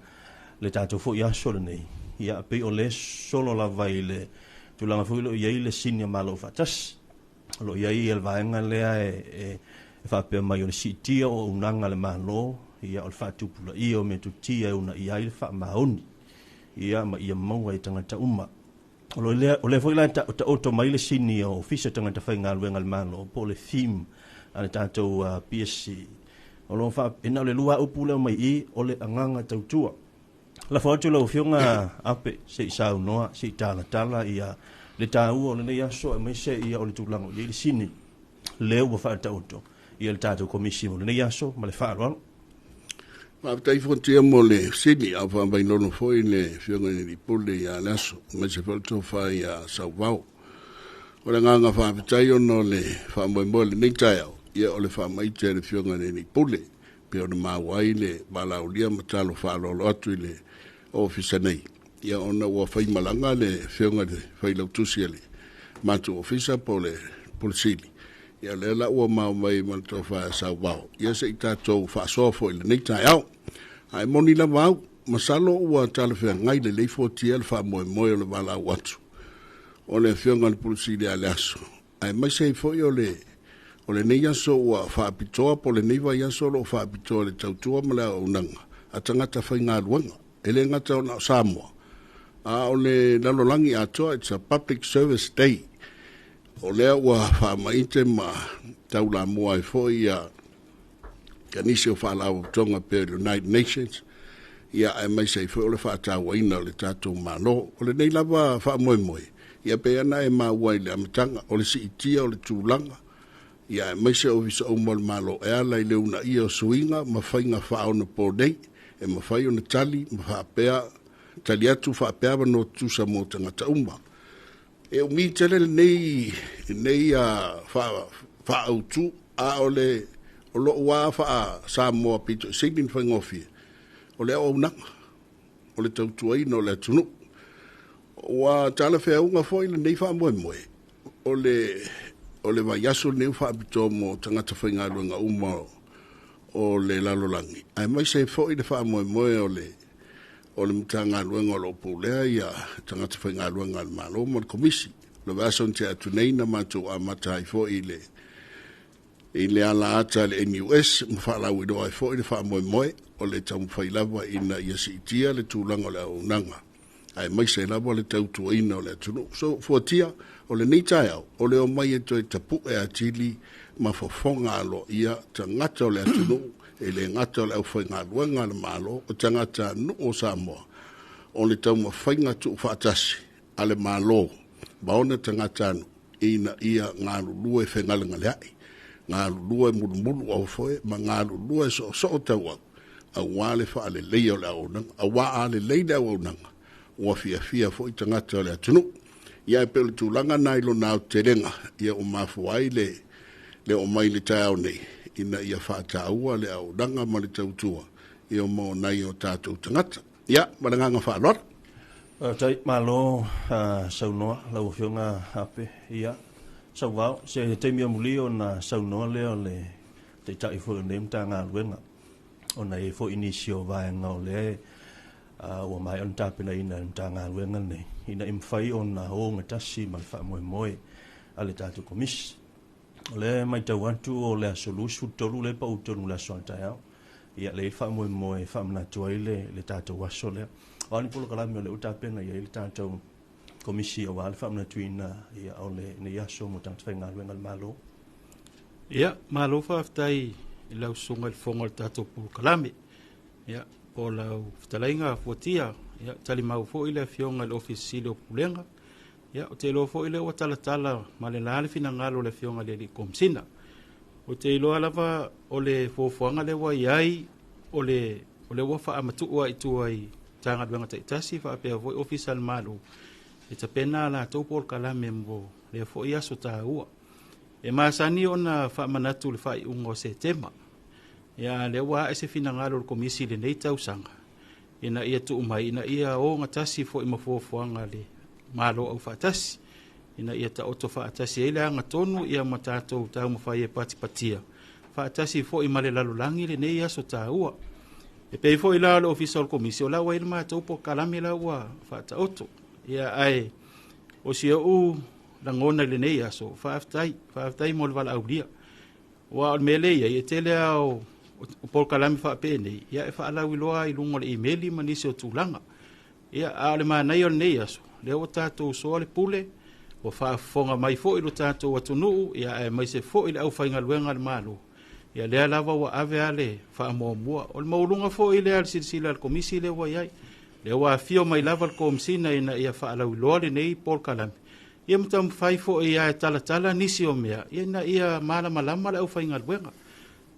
le tatou foi aso lenei, ia pei o lea solo lava i le tulaga foi o lo o i ai le sini o Malo Faatasi. O lo o i ai le vaega lea e faapea mai o le siitia o auaunaga a le Malo, ia o le faatupulaia o metotia e uunaia ai le faamaoni, ia ma ia maua e tagata uma. O lea foi la e taoto mai le sini o Ofisa o Tagata Faigaluega a le Malo, po o le theme a le tatou PSC. O lo o e na o le lua upu lea mai i, o le agaga tautua. Lafo atu lau Afioga Ape, se i saunoa, se i talatala ia le taua o lenei aso, aemaise ia o le tulaga o i ai le sini lea ua faataoto ia le tatou komisi mo lenei aso ma le faaaloalo. Faafetai Fuatia mo le fesili, a o faavailolo foi le Afioga i le Alii Pule ia Leaso, aemaise foi le tofa ia Sauvao. O le agaga faafetai ona o le faamoemoe o lenei taeao, ia o le faamaite a le Afioga i le Alii Pule, pei ona maua ai le valaaulia ma talo faaaloalo atu i le Ofisa nei, ia ona ua faimalaga le Afioga i le Failautusi a le matou Ofisa po o le Pule Sili, ia lea la ua maua mai ma le tofa ia Sauvao, ia se i tatou faasoa foi i lenei taeao. Ae moni lava au, masalo ua talafeagai lelei fuatia le faamoemoe o le valaau atu o le Afioga i le Pule Sili a le aso, aemaise ai foi o le o lenei aso ua faapitoa po o lenei vaiaso o lo o faapitoa i le tautua ma le auaunaga a tagata faigaluega. E le gata ona o Samoa, a o le lalolagi atoa, it's a public service day. O lea ua faamaite ma taulamua ai foi ia nisi o faalapotopotoga pei o le United Nations, ia aemaise ai foi o le faatauaina o le tatou Malo. O lenei lava faamoemoe, ia pei ona e maua i le amataga, o le siitia o le tulaga, ia aemaise Ofisa uma o le Malo e ala i le uunaia o suiga ma faiga faaonaponei e mafai ona tali ma faapea tali atu faapea avanoa tutusa mo tagata uma. E umi tele lenei lenei faaautu, a o le o lou lava faa-Samoa pito i sili ona faigofie, o le auaunaga, o le tautuaina o le atunuu. Ua talafeauga foi lenei faamoemoe, o le o le vaiaso lenei ua faapitoa mo tagata faigaluega uma o le lalolagi, aemaise ai foi le faamoemoe o le o le Matagaluega o lo o pulea ia tagata faigaluega a le Malo ma le Komisi. O le vaiaso na tea atu nei na matou amata ai foi i le ala ata a le NUS ma faalauiloa ai foi le faamoemoe o le taumafai lava ina ia siitia le tulaga o le auaunaga, aemaise lava le tautuaina o le atunuu. So, fuatia, o lenei taeao, o le omai e toe tapu'e atili ma fofoga aloaia tagata o le atunuu, e le gata o le aufaigaluega a le Malo, o tagata nuu o Samoa, o le taumafaiga tuufaatasi a le Malo ma ona tagata ina ia galulue fegalegaleai, galulue mulumulu aufoe ma galulue soosoo tauau, aua le faaleleia o le auaunaga. Aua a lelei le auaunaga, ua fiafia foi tagata o le atunuu. Ia e pei o le tulaga na i lona aotelega, ia ua mafua ai le le omai i le taeao nei, ina ia faataua le auaunaga ma le tautua ia mo nai o tatou tagata. Ia, ma le agaga faaaloalo. Faafetai, malo saunoa lau Afioga Ape. Ia, Sauvao, se taimi amuli ona saunoa lea o le Taitai foi o lenei Matagaluega, ona e i ai foi nisi o vaega o lea ua maea ona tapenaina e le Matagaluega lenei, ina ia mafai ona ogatasi ma le faamoemoe a le tatou Komisi. O lea e matau atu o le aso 23 lea e pau tonu i le aso a taeao. Ia, lea e i ai le faamoemoe e faamanatu ai le tatou aso lea. O a ni polokalame o lea ua tapena i ai le tatou Komisi aua le faamanatuina ia, o lenei aso mo tagata faigaluega a le Malo? Ia, malo faafetai i lau susuga i le fofoga o le tatou polokalame. Ia, po o lau fetalaiga Fuatia, ia, talimau foi le Afioga i le Ofisa Sili o Pulega. Ia, ou te iloa foi lea ua talatala ma le la le finagalo o le Afioga i le Alii Komesina. Ou te iloa lava o le fuafuaga lea ua i ai, o le, o lea ua faamatuu lava i tua i Matagaluega taitasi faapea foi Ofisa a le Malo e tapena a latou polokalame mo lea foi aso taua. E masani ona faamanatu i le faaiuga o Setema. Ia, a lea ua ae se finagalo o le Komisi i lenei tausaga, ina ia tuu mai, ina ia ogatasi foi ma fuafuaga a le Malo Aufaatasi, ina ia taoto faatasi ai le agatonu ia ma tatou taumafai e patipatia faatasi foi ma le lalolagi lenei aso taua. E pei foi la o le Ofisa o le Komisi, o la ua i ai le matou polokalame la ua faataoto. Ia, ae o si ou lagona i lenei aso, faafetai, faafetai mo le valaaulia. Aua o le mea lea e i ai, e tele lava o polokalame faapenei, ia e faalauiloa i luga o le imeli ma nisi o tulaga. Ia, a o le manaia o lenei aso, lea ua tatou soa le pule, ua faafofoga mai foi lo tatou atunuu, ia aemaise foi le aufaigaluega a le Malo, ia lea lava ua ave lava le faamuamua. O le maualuga foi lea o le silasila a le Komisi lea ua i ai, lea ua afio mai lava le Komesina ina ia faalauiloa lenei polokalame, ia ma taumafai foi lava e talatala nisi o mea, ina ia malamalama le aufaigaluega.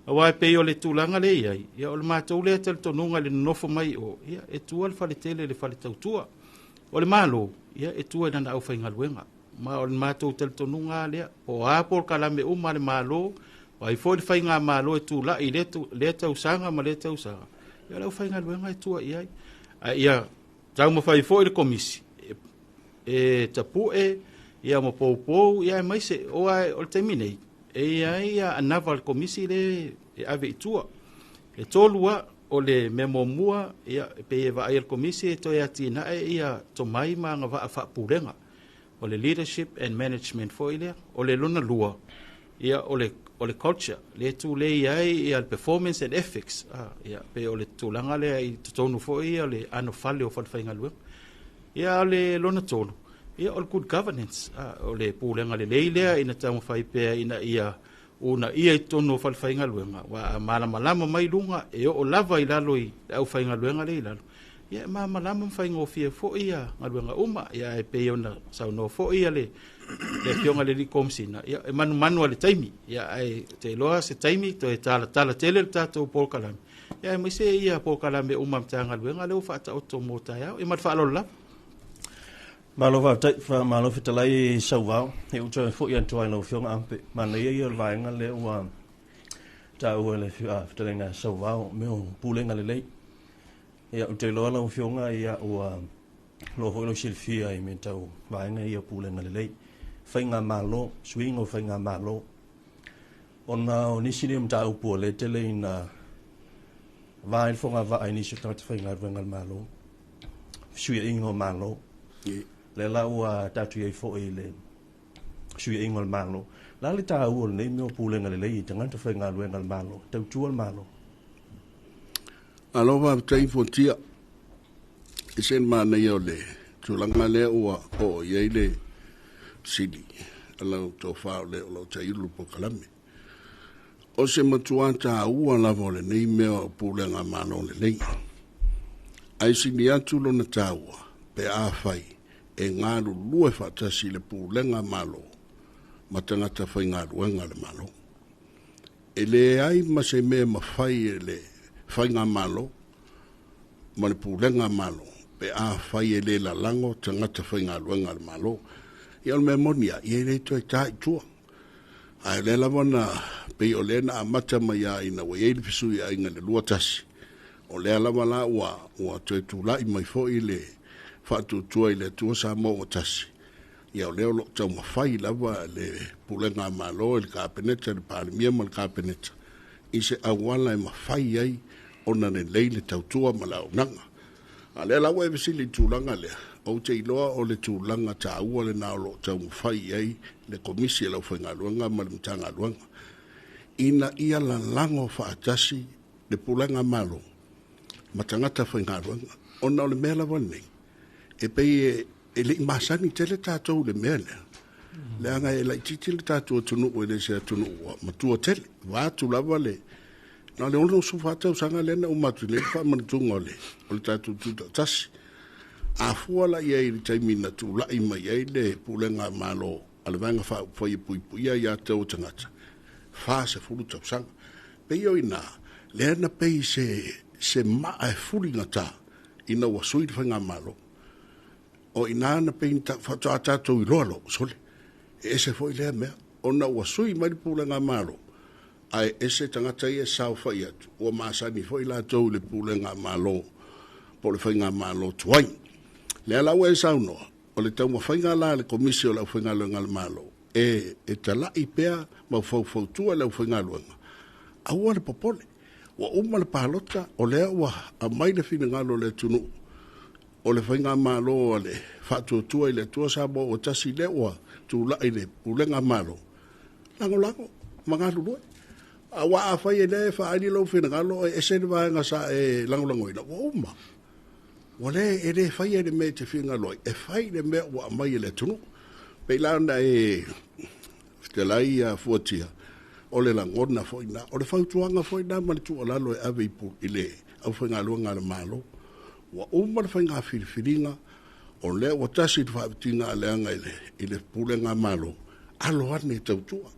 Auā e pei o le tulaga lea e i ai, ia o le matou lea talitonuga i le nonofo mai i o, ia e tua le faletele i le fale tautua. O le Malo, ia e tua i lana aufaigaluega. Ma o le matou talitonuga lava lea, po o a polokalame uma a le Malo, o ai foi le faigamalo e tulai i lea, lea tausaga ma lea tausaga, ia o le aufaigaluega e tua i ai. A ia taumafai foi le komisi e, e tapue ia ma poupou ia aemaise o, o le taimi nei e i ai ia anava a le komisi le e ave i tua. E tolu a o le mea muamua, ia e pei e vaai le komisi e toe atinae ia tomai ma agavaa faapulega. O le leadership and management foi lea. O le lona lua, ia o le o le culture, le tulei ai ia le performance and ethics. Ah, ia pei o le tulaga lea i totonu foi ia le anofale o falefaigaluega. Ia o le lona tolu, ia o le good governance, ah, o le pulega lelei lea ina taumafai pea ina ia uunaia i totonu o falefaigaluega, aua a malamalama mai luga e oo lava i lalo i le aufaigaluega lea i lalo, ia e malamalama ma faigofie foi ia galuega uma. Ia e pei ona saunoa foi ia le le afioga i le alii Komesina, ia e manumanu lava i le taimi, ia ae ou te iloa se taimi toe talatala tele le tatou polokalame, ia aemaise ia polokalame uma a Matagaluega lea ua faataoto mo taeao. Ia ma le faaaloalo lava. Malo faafetai, faamalo fetalai Sauvao. E ou toe foi atu ai lau Afioga Ampe. Manaia ia o le vaega lea ua taua e le fetalaiga Sauvao, mea o pulega lelei. Ia, ou te iloa lau Afioga, ia ua loa foi lau silafia i mea tau vaega ia o pulega lelei, faigamalo, suiga o faigamalo. Ona o nisi nei o mataupu o lea e tele ina va ai le fogavaa i nisi o tagata faigaluega a le Malo, fesuiaiga o Malo. Lea la ua tatou i ai foi i le fesuiaiga o le Malo. O le a le taua o lenei mea o pulega lelei i tagata faigaluega a le Malo, tautua le Malo? Malo faafetai Fuatia. E ese le manaia o le tulaga lea ua oo i ai le sili a lau tofa o le o lo o taiulu le polokalame. O se matua taua lava o lenei mea o pulega Malo lelei. Ae sili atu lona taua pe afai e galulue faatasi le pulega Malo ma tagata faigaluega a le Malo. E leai ma se mea e mafai e le faigamalo ma le pulega Malo pe afai e le lalago tagata faigaluega a le Malo. Ia o le mea moni lava, ia e le toe ta i tua. Ae o lea lava na pei o lea na amata mai lava ina ua i ai le fesuiaiga i le 21, o lea lava la ua, ua toe tulai mai foi le faatuatua i le Atua Samoa ua tasi, ia o lea o lo o taumafai lava le Pulega a Malo i le Kapeneta, le Palemia ma le Kapeneta i se auala e mafai ai ona lelei le tautua ma le auaunaga. A o lea la ua e fesili i le tulaga lea, ou te iloa o le tulaga taua lena o lo o taumafai i ai le Komisi a le Aufaigaluega ma le Matagaluega, ina ia lalago faatasi le Pulega a Malo ma tagata faigaluega, ona o le mea lava lenei, e pei e le i masani tele tatou i le mea lea, leaga e laitiiti le tatou atunuu, e le se atunuu ua matua tele. Vaeatu lava le na o le 64 tausaga lea na uma atu nei le faamanatuga o le o le tatou Tutoatasi. A fua la i ai i le taimi na tulai mai ai le Pulega Malo a le Vaega Faaupufai e Puipuia Aia Tatau a Tagata, 40 tausaga. Pei o i ina lea na pei se se maa e fuligata ina ua sui le faigamalo. O i ina na pei faatoa tatou iloa loa, sole, e ese foi lea mea, ona ua sui mai le pulega Malo, ae ese tagata ia e saofai atu, ua masani foi latou i le pulega Malo po o le faigamalo tuai. Lea la ua e saunoa, o le taumafaiga la a le Komisi o le Aufaigaluega a le Malo, e, e talai pea ma faufautua le aufaigaluega, aua le popole. Ua uma le palota, o lea ua aumai le finagalo o le atunuu, o le faigamalo a le Faatuatua i le Atua Samoa ua tasi lea ua tulai i le pulega Malo, lagolago ma galulue. Aua afai e le faaali lou finagalo e ese le vaega sa e lagolagoina, ua uma. Ua le, e le faia le mea e te finagalo ai, e fai le mea ua aumai e le atunuu. Pei la ona e fetalai ia Fuatia, o le lagona foi lena, o le fautuaga foi lena ma le tuualalo e ave i le aufaigaluega a le Malo. Ua uma le faiga filifiliga, o lea ua tasi le faavitiga a leaga i le, i le pulega Malo, alo ane e tautua.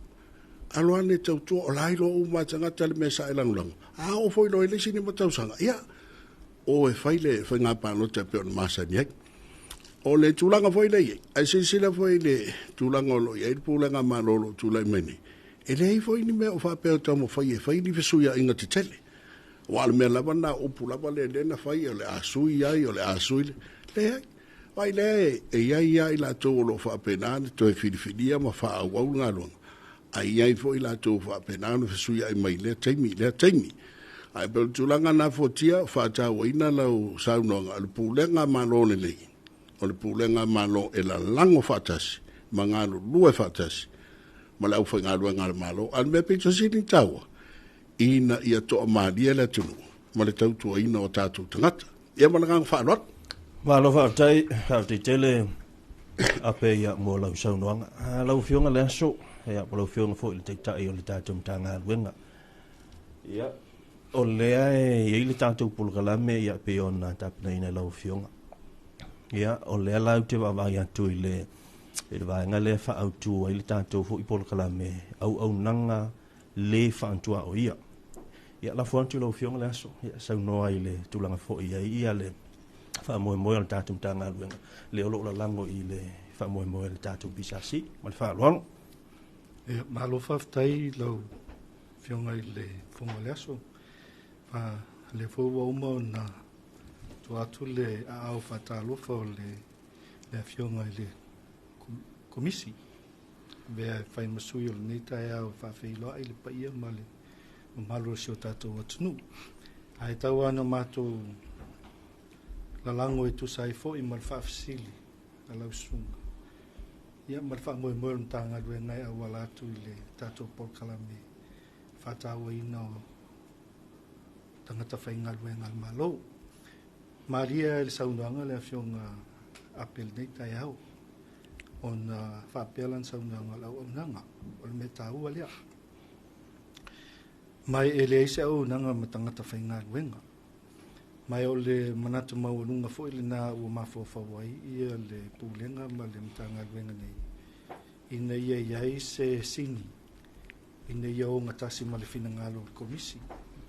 Alo ane e tautua, o la e iloa uma lava e tagata le mea sa e lagolago. A oo foi loa i le isi 5 tausaga, ia, o e fai le faiga palota e pei ona masani ai. O le tulaga foi lea e i ai, ae silasila foi i le tulaga o lo o i ai le pulega a Malo o lo o tulai mai nei, e leai foi ni mea o faapea o taumafai e fai ni fesuiaiga tetele. Aua o le mea lava lena, o upu lava lea lea na fai, o le a sui ai, o le a sui le... Leai. Vaai lea e i ai lava i latou o lo o faapena ona toe filifilia ma faaauau le galuega, ae i ai foi i latou o faapena ona fesuiai mai lea taimi i lea taimi. Ae pei o le tulaga lena Fuatia, faatauaina lau saunoaga, o le pulega a Malo lenei, o le pulega a Malo e lalago faatasi ma galulue faatasi ma le aufaigaluega a le Malo. A o le mea pito sili ona taua, ina ia toamalie le atunuu ma le tautuaina o tatou tagata. Ia ma le agaga faaaloalo. Malo faafetai, faafetai tele Ape ia mo lau saunoaga. Lau Afioga Leaso, ia po lau Afioga foi i le Taitai o le tatou Matagaluega. Ia, o lea e i ai le tatou polokalame ia pei ona tapenaina e lau Afioga. Ia, o lea la ou te vaavaai atu i le i le vaega lea e faaautu ai le tatou foi polokalame auaunaga le faantuaoia. Ia, lafo atu i lau Afioga le aso, ia, saunoa i le tulaga foi i ai ia le faamoemoe o le tatou Matagaluega, lea o lo o lalago i le faamoemoe o le tatou PSC. Ma le faaaloalo. Ia, malo faafetai i lau Afioga i le Fofoga o le Aso. Fa, lea foi ua uma ona tuu atu le aao faatalofa o le, le Afioga i le Komisi avea e fai ma sui o lenei taeao e faafeiloai le paia ma le mamalu o si o tatou atunuu. Ae tau lava ina matou lalago e tusa ai foi ma le faafesili a lau susuga, ia ma le faamoemoe o le Matagaluega e auala atu i le tatou polokalame faatauaina o tagata faigaluega a le Malo. Malie i le saunoaga le Afioga Ape i lenei taeao, ona faapea lana saunoaga o le auaunaga, o le mea taua lea. Ma e leai se auaunaga ma tagata faigaluega. Ma o le manatu maualuga foi lena ua mafaufau ai ia le Pulega ma le Matagaluega nei, ina ia i ai se sini, ina ia ogatasi ma le finagalo o le Komisi,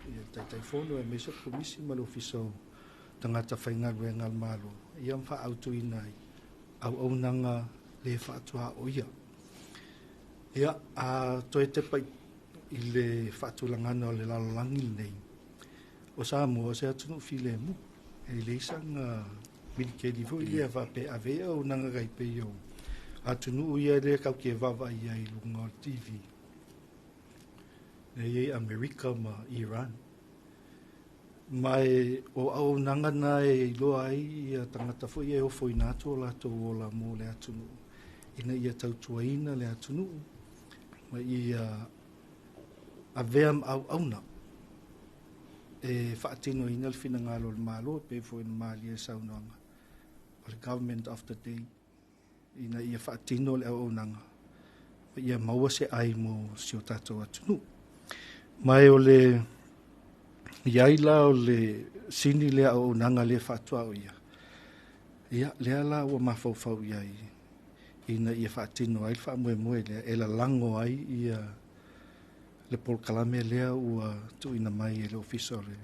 ia le Taitaifono aemaise o le Komisi ma le Ofisa o Tagata Faigaluega a le Malo, ia ma faaautuina ai auaunaga le faatuaoia. Ia, a toe tepa i le faatulagana o le lalolagi lenei, o Samoa o se atunuu filemu. E leai sana milikeli foi lea faapea e ave ai auaunaga kai pei o atunuu ia lea tatou te vaavaai ai i luga o le TV. Lea e i ai Amerika ma Iran. Ma e, o auaunaga na e iloa ai ia tagata foi ia e ofoina atu o latou ola mo le atunuu, ina ia tautuaina le atunuu ma ia avea ma auauna e faatinoina le finagalo o le Malo, e pei foi ona malie le saunoaga o le Government of the Day, ina ia faatino le auaunaga ma ia maua se ai mo si o tatou atunuu. Ma e o le i ai la o le sini lea auaunaga le faatuaoia, ia lea la ua mafaufau i ai ina ia faatino ai le faamoemoe lea e lalago ai ia le polokalame lea ua tuuina mai e le Ofisa o le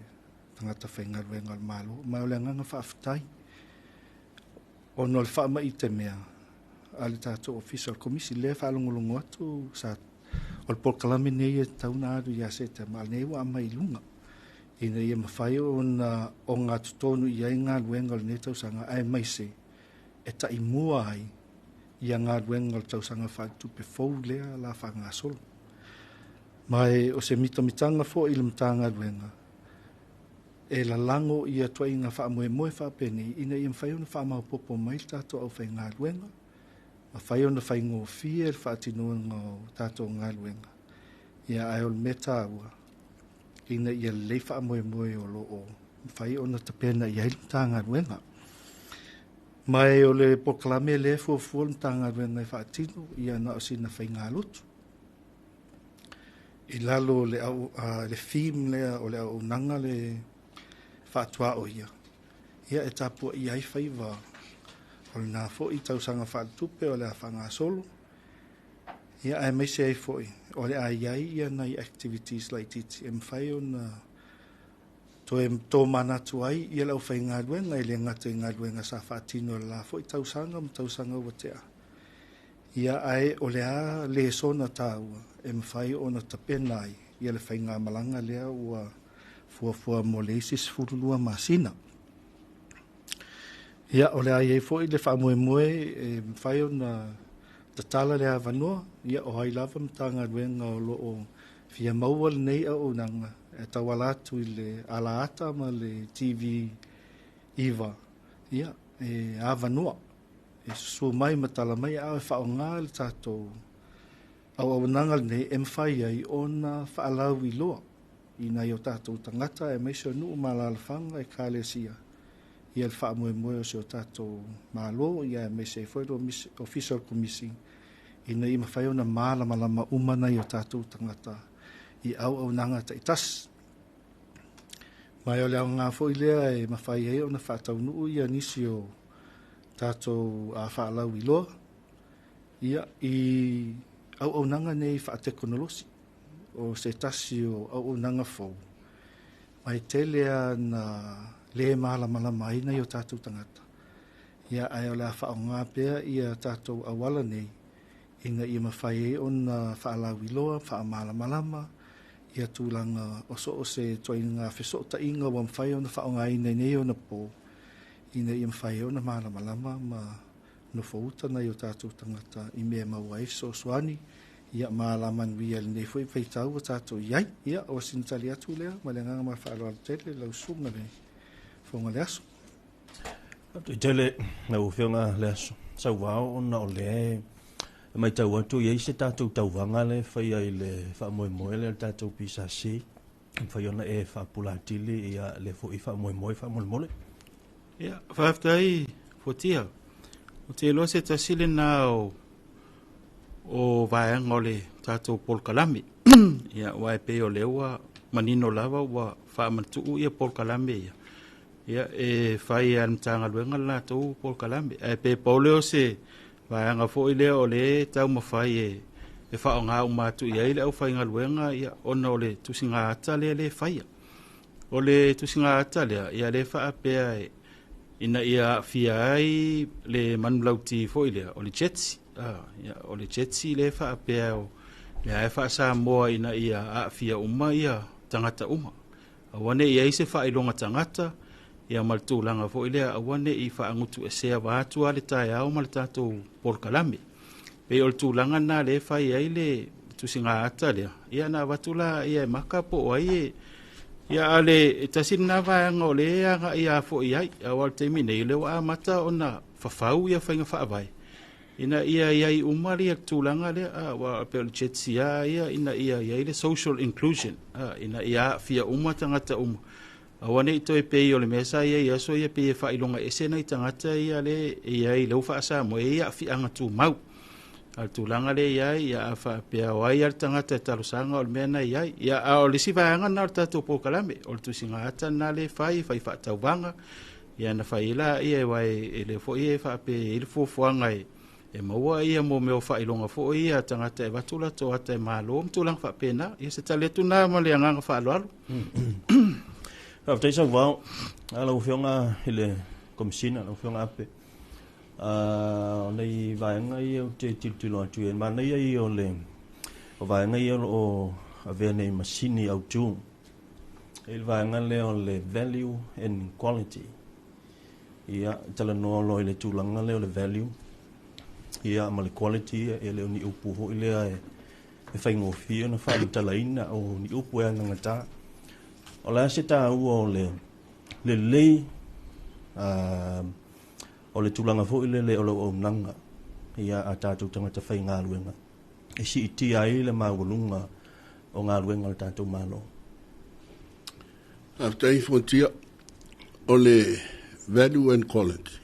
Tagata Faigaluega o le Malo. Ma o le agaga faafetai ona o le faamai te mea a le tatou Ofisa o le Komisi lea e faalogologo atu sa o le polokalame nei e tatau ona alu ia Setema, a lenei ua aumai i luga ina ia mafai ona ogatotonu i ai galuega o lenei tausaga aemaise e taimua ai ia galuega o le tausaga faaletupe fou lea la faagasolo. Ma e o se mitamitaga foi i le Matagaluega e lalago ia tuaiga faamoemoe faapenei ina ia mafai ona faamaopoopo mai le tatou aufaigaluega, mafai ona faigofie le faatinoina o tatou galuega, ia ae o le mea taua ina ia lelei faamoemoe o lo o mafai ona tapena i ai le Matagaluega. Ma e o le polokalame lea e fuafua le Matagaluega e faatino, ia na o sina faigalotu i lalo o le, au, le theme lea o le auaunaga le faatuaoia, ia e tapuaia ai faiva o lena foi tausaga faaletupe o le a faagasolo. Ia aemaise ai foi o le a i ai ia nai activities laitiiti e mafai ona toe tomanatu ai ia le aufaigaluega e le gata i galuega sa faatino i le la foi tausaga ma tausaga ua tea. Ia ae o le a lesona taua e mafai ona tapena ai ia le faigamalaga lea ua fuafua mo le isi 12 masina. Ia o le a i ai foi le faamoemoe e mafai ona tatala le avanoa, ia o ai lava Matagaluega o lo o fia maua lenei auaunaga e tauala atu i le alaata ma le TV 9, ia e avanoa e susu mai ma tala mai a e faaaoga le tatou auaunaga lenei e mafai ai ona faalauiloa i nai o tatou tagata aemaise o nuu ma alaalafaga, ekalesia, ia le faamoemoe o si o tatou Malo, ia aemaise ai foi le Ofisa o le Komisi, ina ia mafai ona malamalama uma nai o tatou tagata i auaunaga taitasi. Ma o le aoga foi lea e mafai ai ona faataunuu ia nisi o tatou faalauiloa ia i auaunaga nei faatekonolosi o se tasi o auaunaga fou, ma e tele lava na le malamalama ai nai o tatou tagata. Ia ae o le a faaaoga pea ia tatou auala nei ina ia mafai ai ona faalauiloa, faamalamalama ia tulaga o so o se ituaiga fesootaiga ua mafai ona faaaogaina i nei ona po, ina ia mafai ai ona malamalama ma nofouta nai o tatou tagata i mea e maua ai fesoasoani ia ma alamanuia i lenei foi vaitau ua tatou i ai. Ia, o sina tali atu lea ma le agaga ma le faaaloalo tele lau susuga i le Fofoga o le Aso. Faafetai tele lau Afioga Leaso Sauvao, ona o lea e matau atu i ai se tatou tauvaga lea e faia i le faamoemoe lea o le tatou PSC, e mafai ona e faapulatili ia le foi faamoemoe faamolemole. Ia, faafetai Fuatia. Ou te iloa se tasi lena o vaega o le tatou polokalame. Ia, aua e pei o lea ua manino lava ua faamatuu ia polokalame ia. Ia, e fai e le Matagaluega le latou polokalame. Ae pe pau lea o se vaega foi lea o lea e taumafai e faaaoga uma atu i ai le aufaigaluega, ia, ona o le tusiga ata lea le faia. O le tusiga ata lea, ia lea faapea ina ia aafia ai le manulauti foi lea, o le JETSI. Ia, o le JETSI lea faapea o lea e faasamoa ina ia aafia uma ia tagata uma. Aua ne i ai se faailoga tagata, ia ma le tulaga foi lea, aua ne i faagutuesea vaeatu le taeao ma le tatou polokalame. Pei o le tulaga lena lea e fai ai le tusiga ata lea, ia na avatu la ia e maka po o ai e ia a le tasi lena vaega o lea e agai a foi ai, aua o le taimi nei lea ua amata ona fafau ia faiga faavae ina ia i ai uma le tulaga lea, aua pei o le JETSI ia ina ia i ai le social inclusion, ina ia aafia uma tagata uma. Aua ne i toe pei o le mea sa i ai aso ia pei e faailoga ese nai tagata ia le e i ai lea ua faasamoa e i ai aafiaga tumau. A le tulaga lea i ai, ia a faapea o ai a le tagata e talosaga o le mea na i ai. Ia, a o le isi vaega lena o le tatou polokalame, o le tusiga ata lena lea e fai, fai faatauvaga, ia na fai ai la ia aua e le foi e faapea e i ai le fuafuaga e maua ia mo mea o faailoga foi ia tagata e avatu latou ata e malo ma tulaga faapena. Ia se tali atu na ma le agaga faaaloalo. Faafetai Sauvao. Lau Afioga i le Komesina, lau Afioga Ape, o nei vaega ia ou te tilotilo atu i ai, manaia ia o le o vaega ia o lo o avea nei masini autu. E le vaega lea o le value and quality. Ia, talanoa loa i le tulaga lea o le value, ia ma le quality, e le o ni upu foi lea e faigofie ona faamatalaina o ni upu e anagata. O le a se taua o le lelei o le tulaga foi lele o le auaunaga ia a tatou tagata faigaluega e siitia ai le maualuga o galuega o le tatou Malo. Faafetai Fuatia. O le value and quality,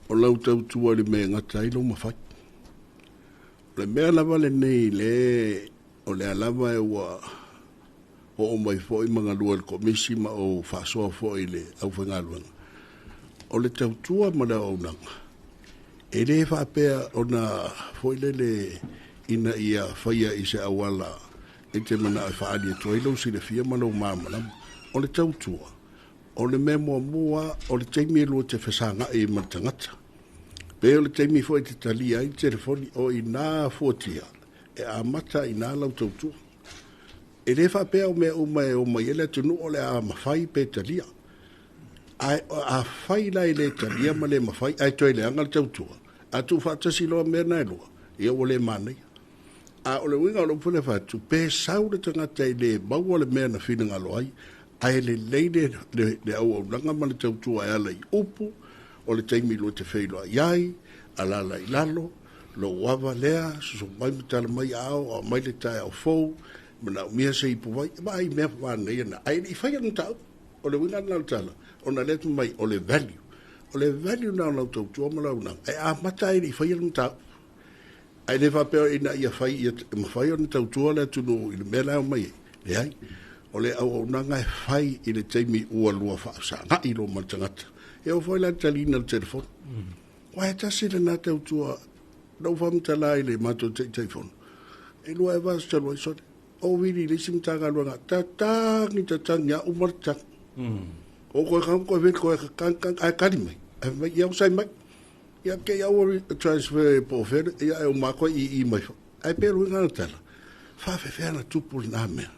o lau tautua i le mea e gata ai lou mafai. O le mea lava lenei le o lea lava e ua oo mai foi ma galue i le komisi ma ou faasoa foi i le aufaigaluega. O le tautua ma le auaunaga, e le faapea ona foi lele ina ia faia i se auala e te manao e faaali atu ai lou silafia ma lou malamalama. O le tautua, o le mea muamua o le taimi e lua te fesagai ai ma le tagata. Pe o le taimi foi e te talia ai le telefoni, o i ina fuatia e amata ai i ina lau tautua. E le faapea o mea uma e omai ai le atunuu o le a mafai pe talia. Ae afai la e le talia ma le mafai ae toe leaga le tautua, a tuufaatasi loa mea na e lua, ia ua le manaia. A o le uiga o lou pule fatu, pe sau le tagata e le maua le mea na finagalo ai, ae lelei le auaunaga ma le tautua e ala i upu, o le taimi lua te feiloai ai, alaala i lalo, lou ava lea, susu mai ma tala mai aao, aumai le taeao fou, manaomia se ipuvai, e vaai mea manaia na, ae le i faia le mataupu. O le uiga lena o le tala, ona lea fai mai o le value. O le value lena o lau tautua ma lau auaunaga, e amata ai le i faia le mataupu. Ae le faapea ina ia fai ia mafai ona tautua le atunuu i le mea la e omai ai. Leai. O le auaunaga e fai i le taimi ua lua faafesagai loa ma le tagata. E oo foi la i le taliina o le telefoni. Aua e tasi lena tautua, na ou faamatala i le matou Taitaifono, e lua ea vaiaso talu ai, sole, ou vili i le isi Matagaluega, tatagi, tatagi, a uma le tatagi. O koe kau koe vili koe kang kang, ae kali mai. Ae fai mai, ia onosai mai. Ia kei a ua transfer po o fea, ia e uma atu ai i i mai foi. Ae pei o le uiga o le tala, faafefea ona tupu lena mea.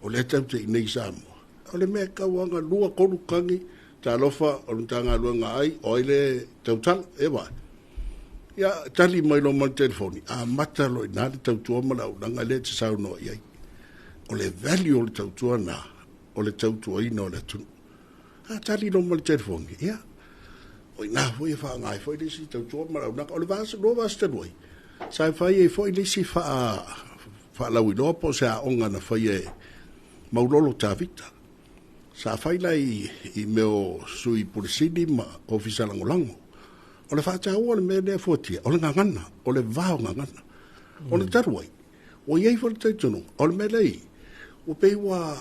O lea tatou te i nei i Samoa. O le mea e tau lava ona lua, tolu tagi, talofa o le Matagaluega a ai, o ai le tautala, ia vaai. Ia tali mai loa ma le telefoni, amata loa i ina le tautua ma le auaunaga lea e te saunoa i ai. O le value o le tautua lena, o le tautuaina o le atunuu. A tali loa ma le telefoni, ia, o i ina foi e faaaoga ai foi le isi tautua ma le auaunaga. O le vaiaso, lua vaiaso talu ai, sa fai ai foi le isi faalauiloa po o se aoga na faia e Maulolo Tavita. Sa fai la i mea o sui pule sili ma ofisa lagolago. O le faataua o le mea lea fuatia, o le gagana, o le va o gagana. O le talu ai, ua i ai foi le talitonuga, o le mea lea i, ua pei ua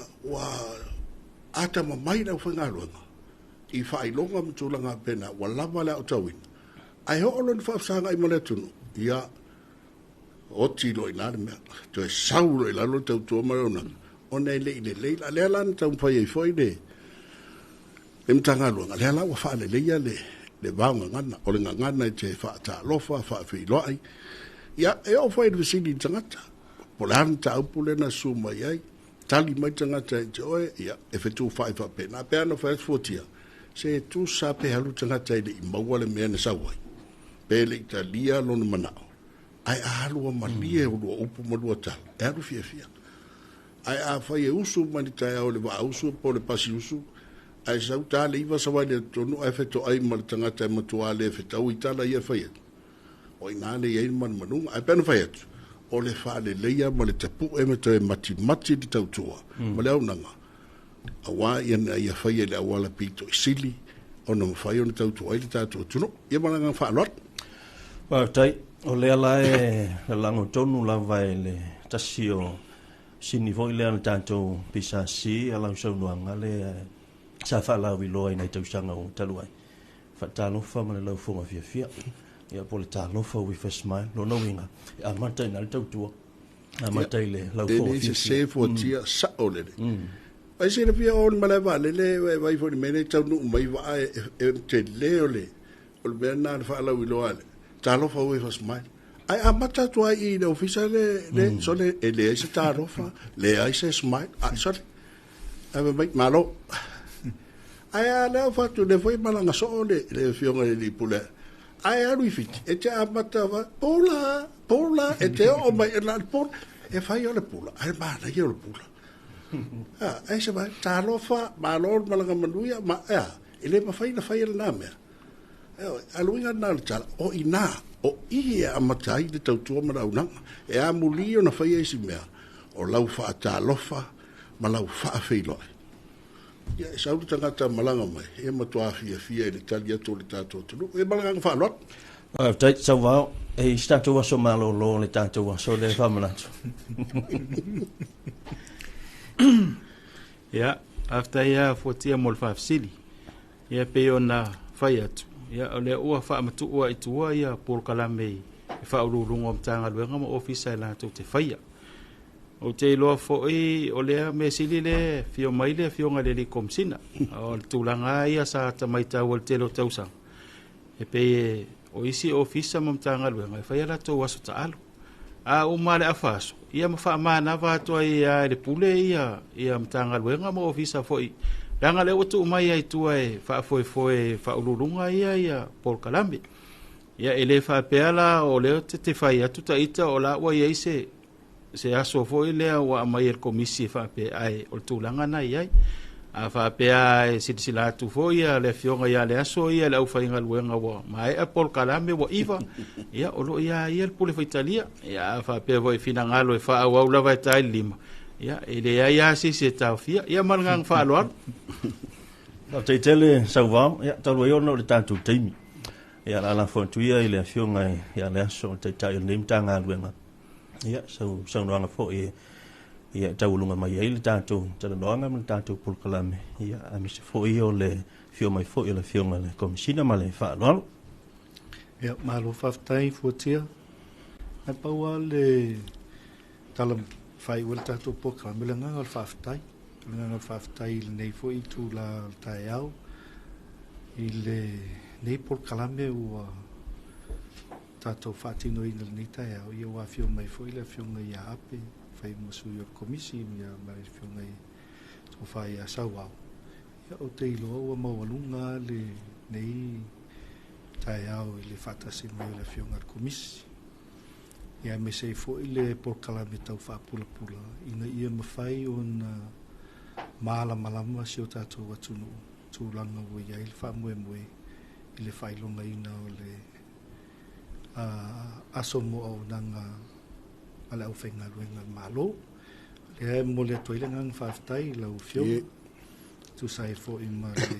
atamamai le aufaigaluega i faailoga ma tulaga faapena, ua lava le aotauina. Ae oo loa ina faafesagai ma le atunuu, ia, oti loa i ina le mea, toe sau loa i lalo le tautua ma le auaunaga, ona e le i lelei la. Lea la na taumafai ai foi le Matagaluega, lea la ua faaleleia le vao gagana, o le gagana e te faatalofa, faafeiloai. Ia, e oo foi i le fesili i le tagata, po o le a le mataupu lea na susu mai ai, tali mai le tagata ia te oe, ia, e fetufaai faapena. Pe ana fai atu fuatia, se tusa pe alu le tagata e le i maua le mea na sau ai, pe le i talia lona manao, ae a alu a malie o lua upu ma lua tala, e alu fiafia. Ae afai e usu mai le taeao i le vaausu po o le pasi usu, ae sau ta le 9 savali atu tonu ae fetoai ma le tagata e matua le fetau i tala ia e fai atu, o i ina le i ai le manumanuga. Ae pe ana fai atu, o le faaleleia ma le tapu'e ma toe matimati le tautua ma le auaunaga, aua ina ia faia i le auala pito i sili ona mafai ona tautua ai le tatou atunuu. Ia ma le agaga faaaloalo. Faafetai. O lea la e lalago tonu lava e le tasi o sini foi lea a le tatou PSC a lau saunoaga lea sa faalauiloa i nai tausaga ua talu ai. Faatalofa ma le laufoga fiafia. Ia po o le talofa with a smile. Lona uiga, e amata i ina le tautua. Amata i le laufoga E le fiafia. sese fuatia sao lele. Ai silafia o le malae vaalele e vaai foi i le mea lea e taunuu mai vaa e tele o le mea lena le faalauiloa a le talofa with a smile. Ae amata atu ai i le ofisa le sole e leai se talofa, leai se smile, ai sole. Ae fai mai, malo. Ae a lea ua fatu lea foi malaga soo le afioga i le alii pule. Ae alu i Fiti, e te amata fa, pula, pula, e te oo mai e na le pula. E fai o le pula, ae manaia o le pula. Ae se mai, talofa, malo le malaga manuia, ma, ea, e le mafai na fai e lena mea. A le uiga lena o le tala, o i ina, o i e amata ai le tautua ma le auaunaga. E amuli ona faia isi mea, o lau faatalofa ma lau faafeiloai. Ia, e sau le tagata malaga mai, e matua fiafia i le tali atu o le tatou atunuu. Ia ma le agaga faaaloalo. Faafetai, Sauvao. E i se tatou aso malolo le tatou aso lea e faamanatu. Ia, faafetai lava Fuatia mo le faafesili. Ia, pei ona fai atu, ia, o lea ua faamatuu lava i tua ia polokalame i i faauluuluga o Matagaluega ma Ofisa e latou te faia. Ou te iloa foi o lea mea sili le fio mai le afioga i le alii Komesina. O le tulaga ia sa ta matau ai i le tele o tausaga, e pei o isi ofisa ma Matagaluega e fai a latou aso taalo. A uma le afa aso, ia ma faamanava atu ai e le pule ia, ia Matagaluega ma ofisa foi. Leaga lea ua tuu mai ai tua e faafoefoe faauluuluga ia ia polokalame. Ia e le faapea la o lea te te fai atu ta ita o la ua i ai se se aso foi lea ua aumai e le komisi e faapea ai o le tulaga na i ai. A faapea e silasila atu foi ia le afioga ia le aso ia le aufaigaluega ua maea polokalame ua iva, ia o lo o ia ia le pule faitalia. Ia a faapea foi finagalo e faaauau lava e tai lima, ia e leai lava se isi e taofia. Ia ma le agaga faaaloalo. Faafetai tele Sauvao, ia talu ai ona o le tatou taimi. Ia la lafo atu ia i le afioga ia le aso o le taitai o lenei Matagaluega. Ia sau saunoaga foi ia taualuga mai ai le tatou talanoaga ma le tatou polokalame. Ia aemaise foi o le afio mai foi o le afioga i le Komesina ma le faaaloalo. Ia, malo faafetai Fuatia. Ae pau lava le tala faaiu ai le tatou polokalame, o le agaga o le faafetai. O le agaga o le faafetai i lenei foi itula o le taeao, i lenei polokalame ua tatou faatinoina i lenei taeao, ia ua afio mai foi le afioga ia Ape, fai ma sui o le komisi, ia ma le afioga i Tofa ia Sauao. Ia, ou te iloa ua maualuga lenei taeao i le faatasi mai o le afioga i le komisi. Ia aemaise ai foi le polokalame tau faapulapula ina ia mafai ona malamalama si o tatou atunuu tulaga ua i ai le faamoemoe i le faailogaina o le aso mo auaunaga a le aufaigaluega a le Malo. Lea e momoli atu ai le agaga faafetai i lau afioga, tusa ai foi ma le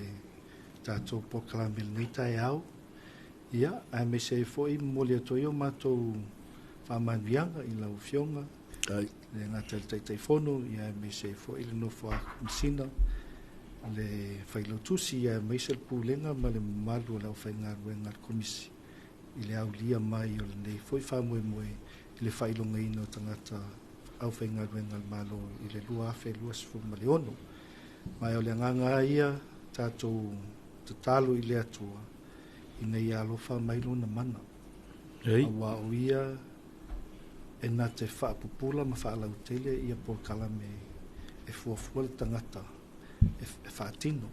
tatou polokalame i lenei taeao. Ia, aemaise ai foi momoli atu ai o matou faamanuiaga i lau afioga, le gata i le Taitaifono, ia aemaise ai foi le nofo a Komesina, le Failautusi, ia aemaise le Pulega ma le mamalu o le aufaigaluega a le Komisi i le aulia mai o lenei foi faamoemoe i le faailogaina o tagata aufaigaluega a le Malo i le 2026. Ma o le agaga ia tatou tatalo i le Atua ina ia alofa mai lona mana. Aua o ia e na te faapupula ma faalautele ia polokalame e fuafua le tagata e faatino.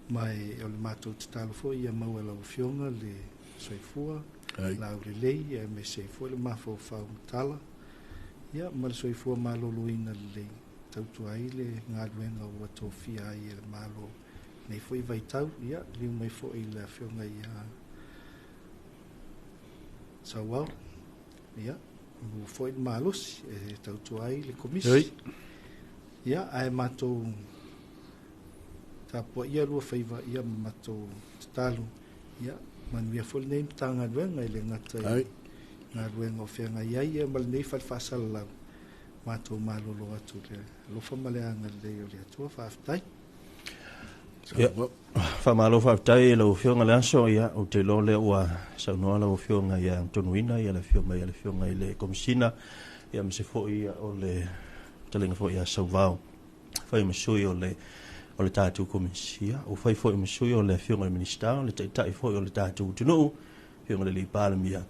Ma o le matou tatalo foi ia maua e lau afioga le soifua, laulelei, aemaise ai foi le mafaufau matala, ia ma le soifua maloloina lelei, tautua ai le galuega ua tofia ai e le Malo nei foi vaitau. Ia, liu mai foi le afioga ia Sauao, ia, maua foi le malosi e tautua ai le komisi. Ia, ae matou tapuaia lua faiva, ia ma matou tatalo, ia, manuia foi lenei Matagaluega i le gata i galuega o feagai ai, ia ma lenei fale faasalalau, matou malolo atu le alofa ma le agalelei o le Atua. Faafetai. Ia, faamalo faafetai i lau afioga le aso, ia, ou te iloa lea ua saunoa lau afioga ia tonuina ia le afio mai a le afioga i le Komesina, ia aemaise foi ia, o le talega foi ia Sauvao, fai ma sui o le tatou komisi, ia, ua fai foi ma sui o le afioga i le Minisita, o le taitai foi o le tatou atunuu, afioga i le Palemia,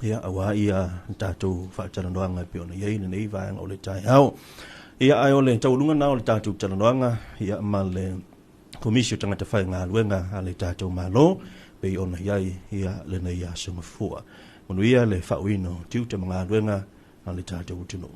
ia, aua ia le tatou faatalanoaga e pei ona i ai lenei vaega o le taeao. Ia, ae o le taualuga na o le tatou talanoaga, ia, ma le Komisi o Tagata Faigaluega a le tatou Malo, pei ona i ai ia lenei aso mafua. Manuia le faauiina o tiute ma galuega a le tatou atunuu.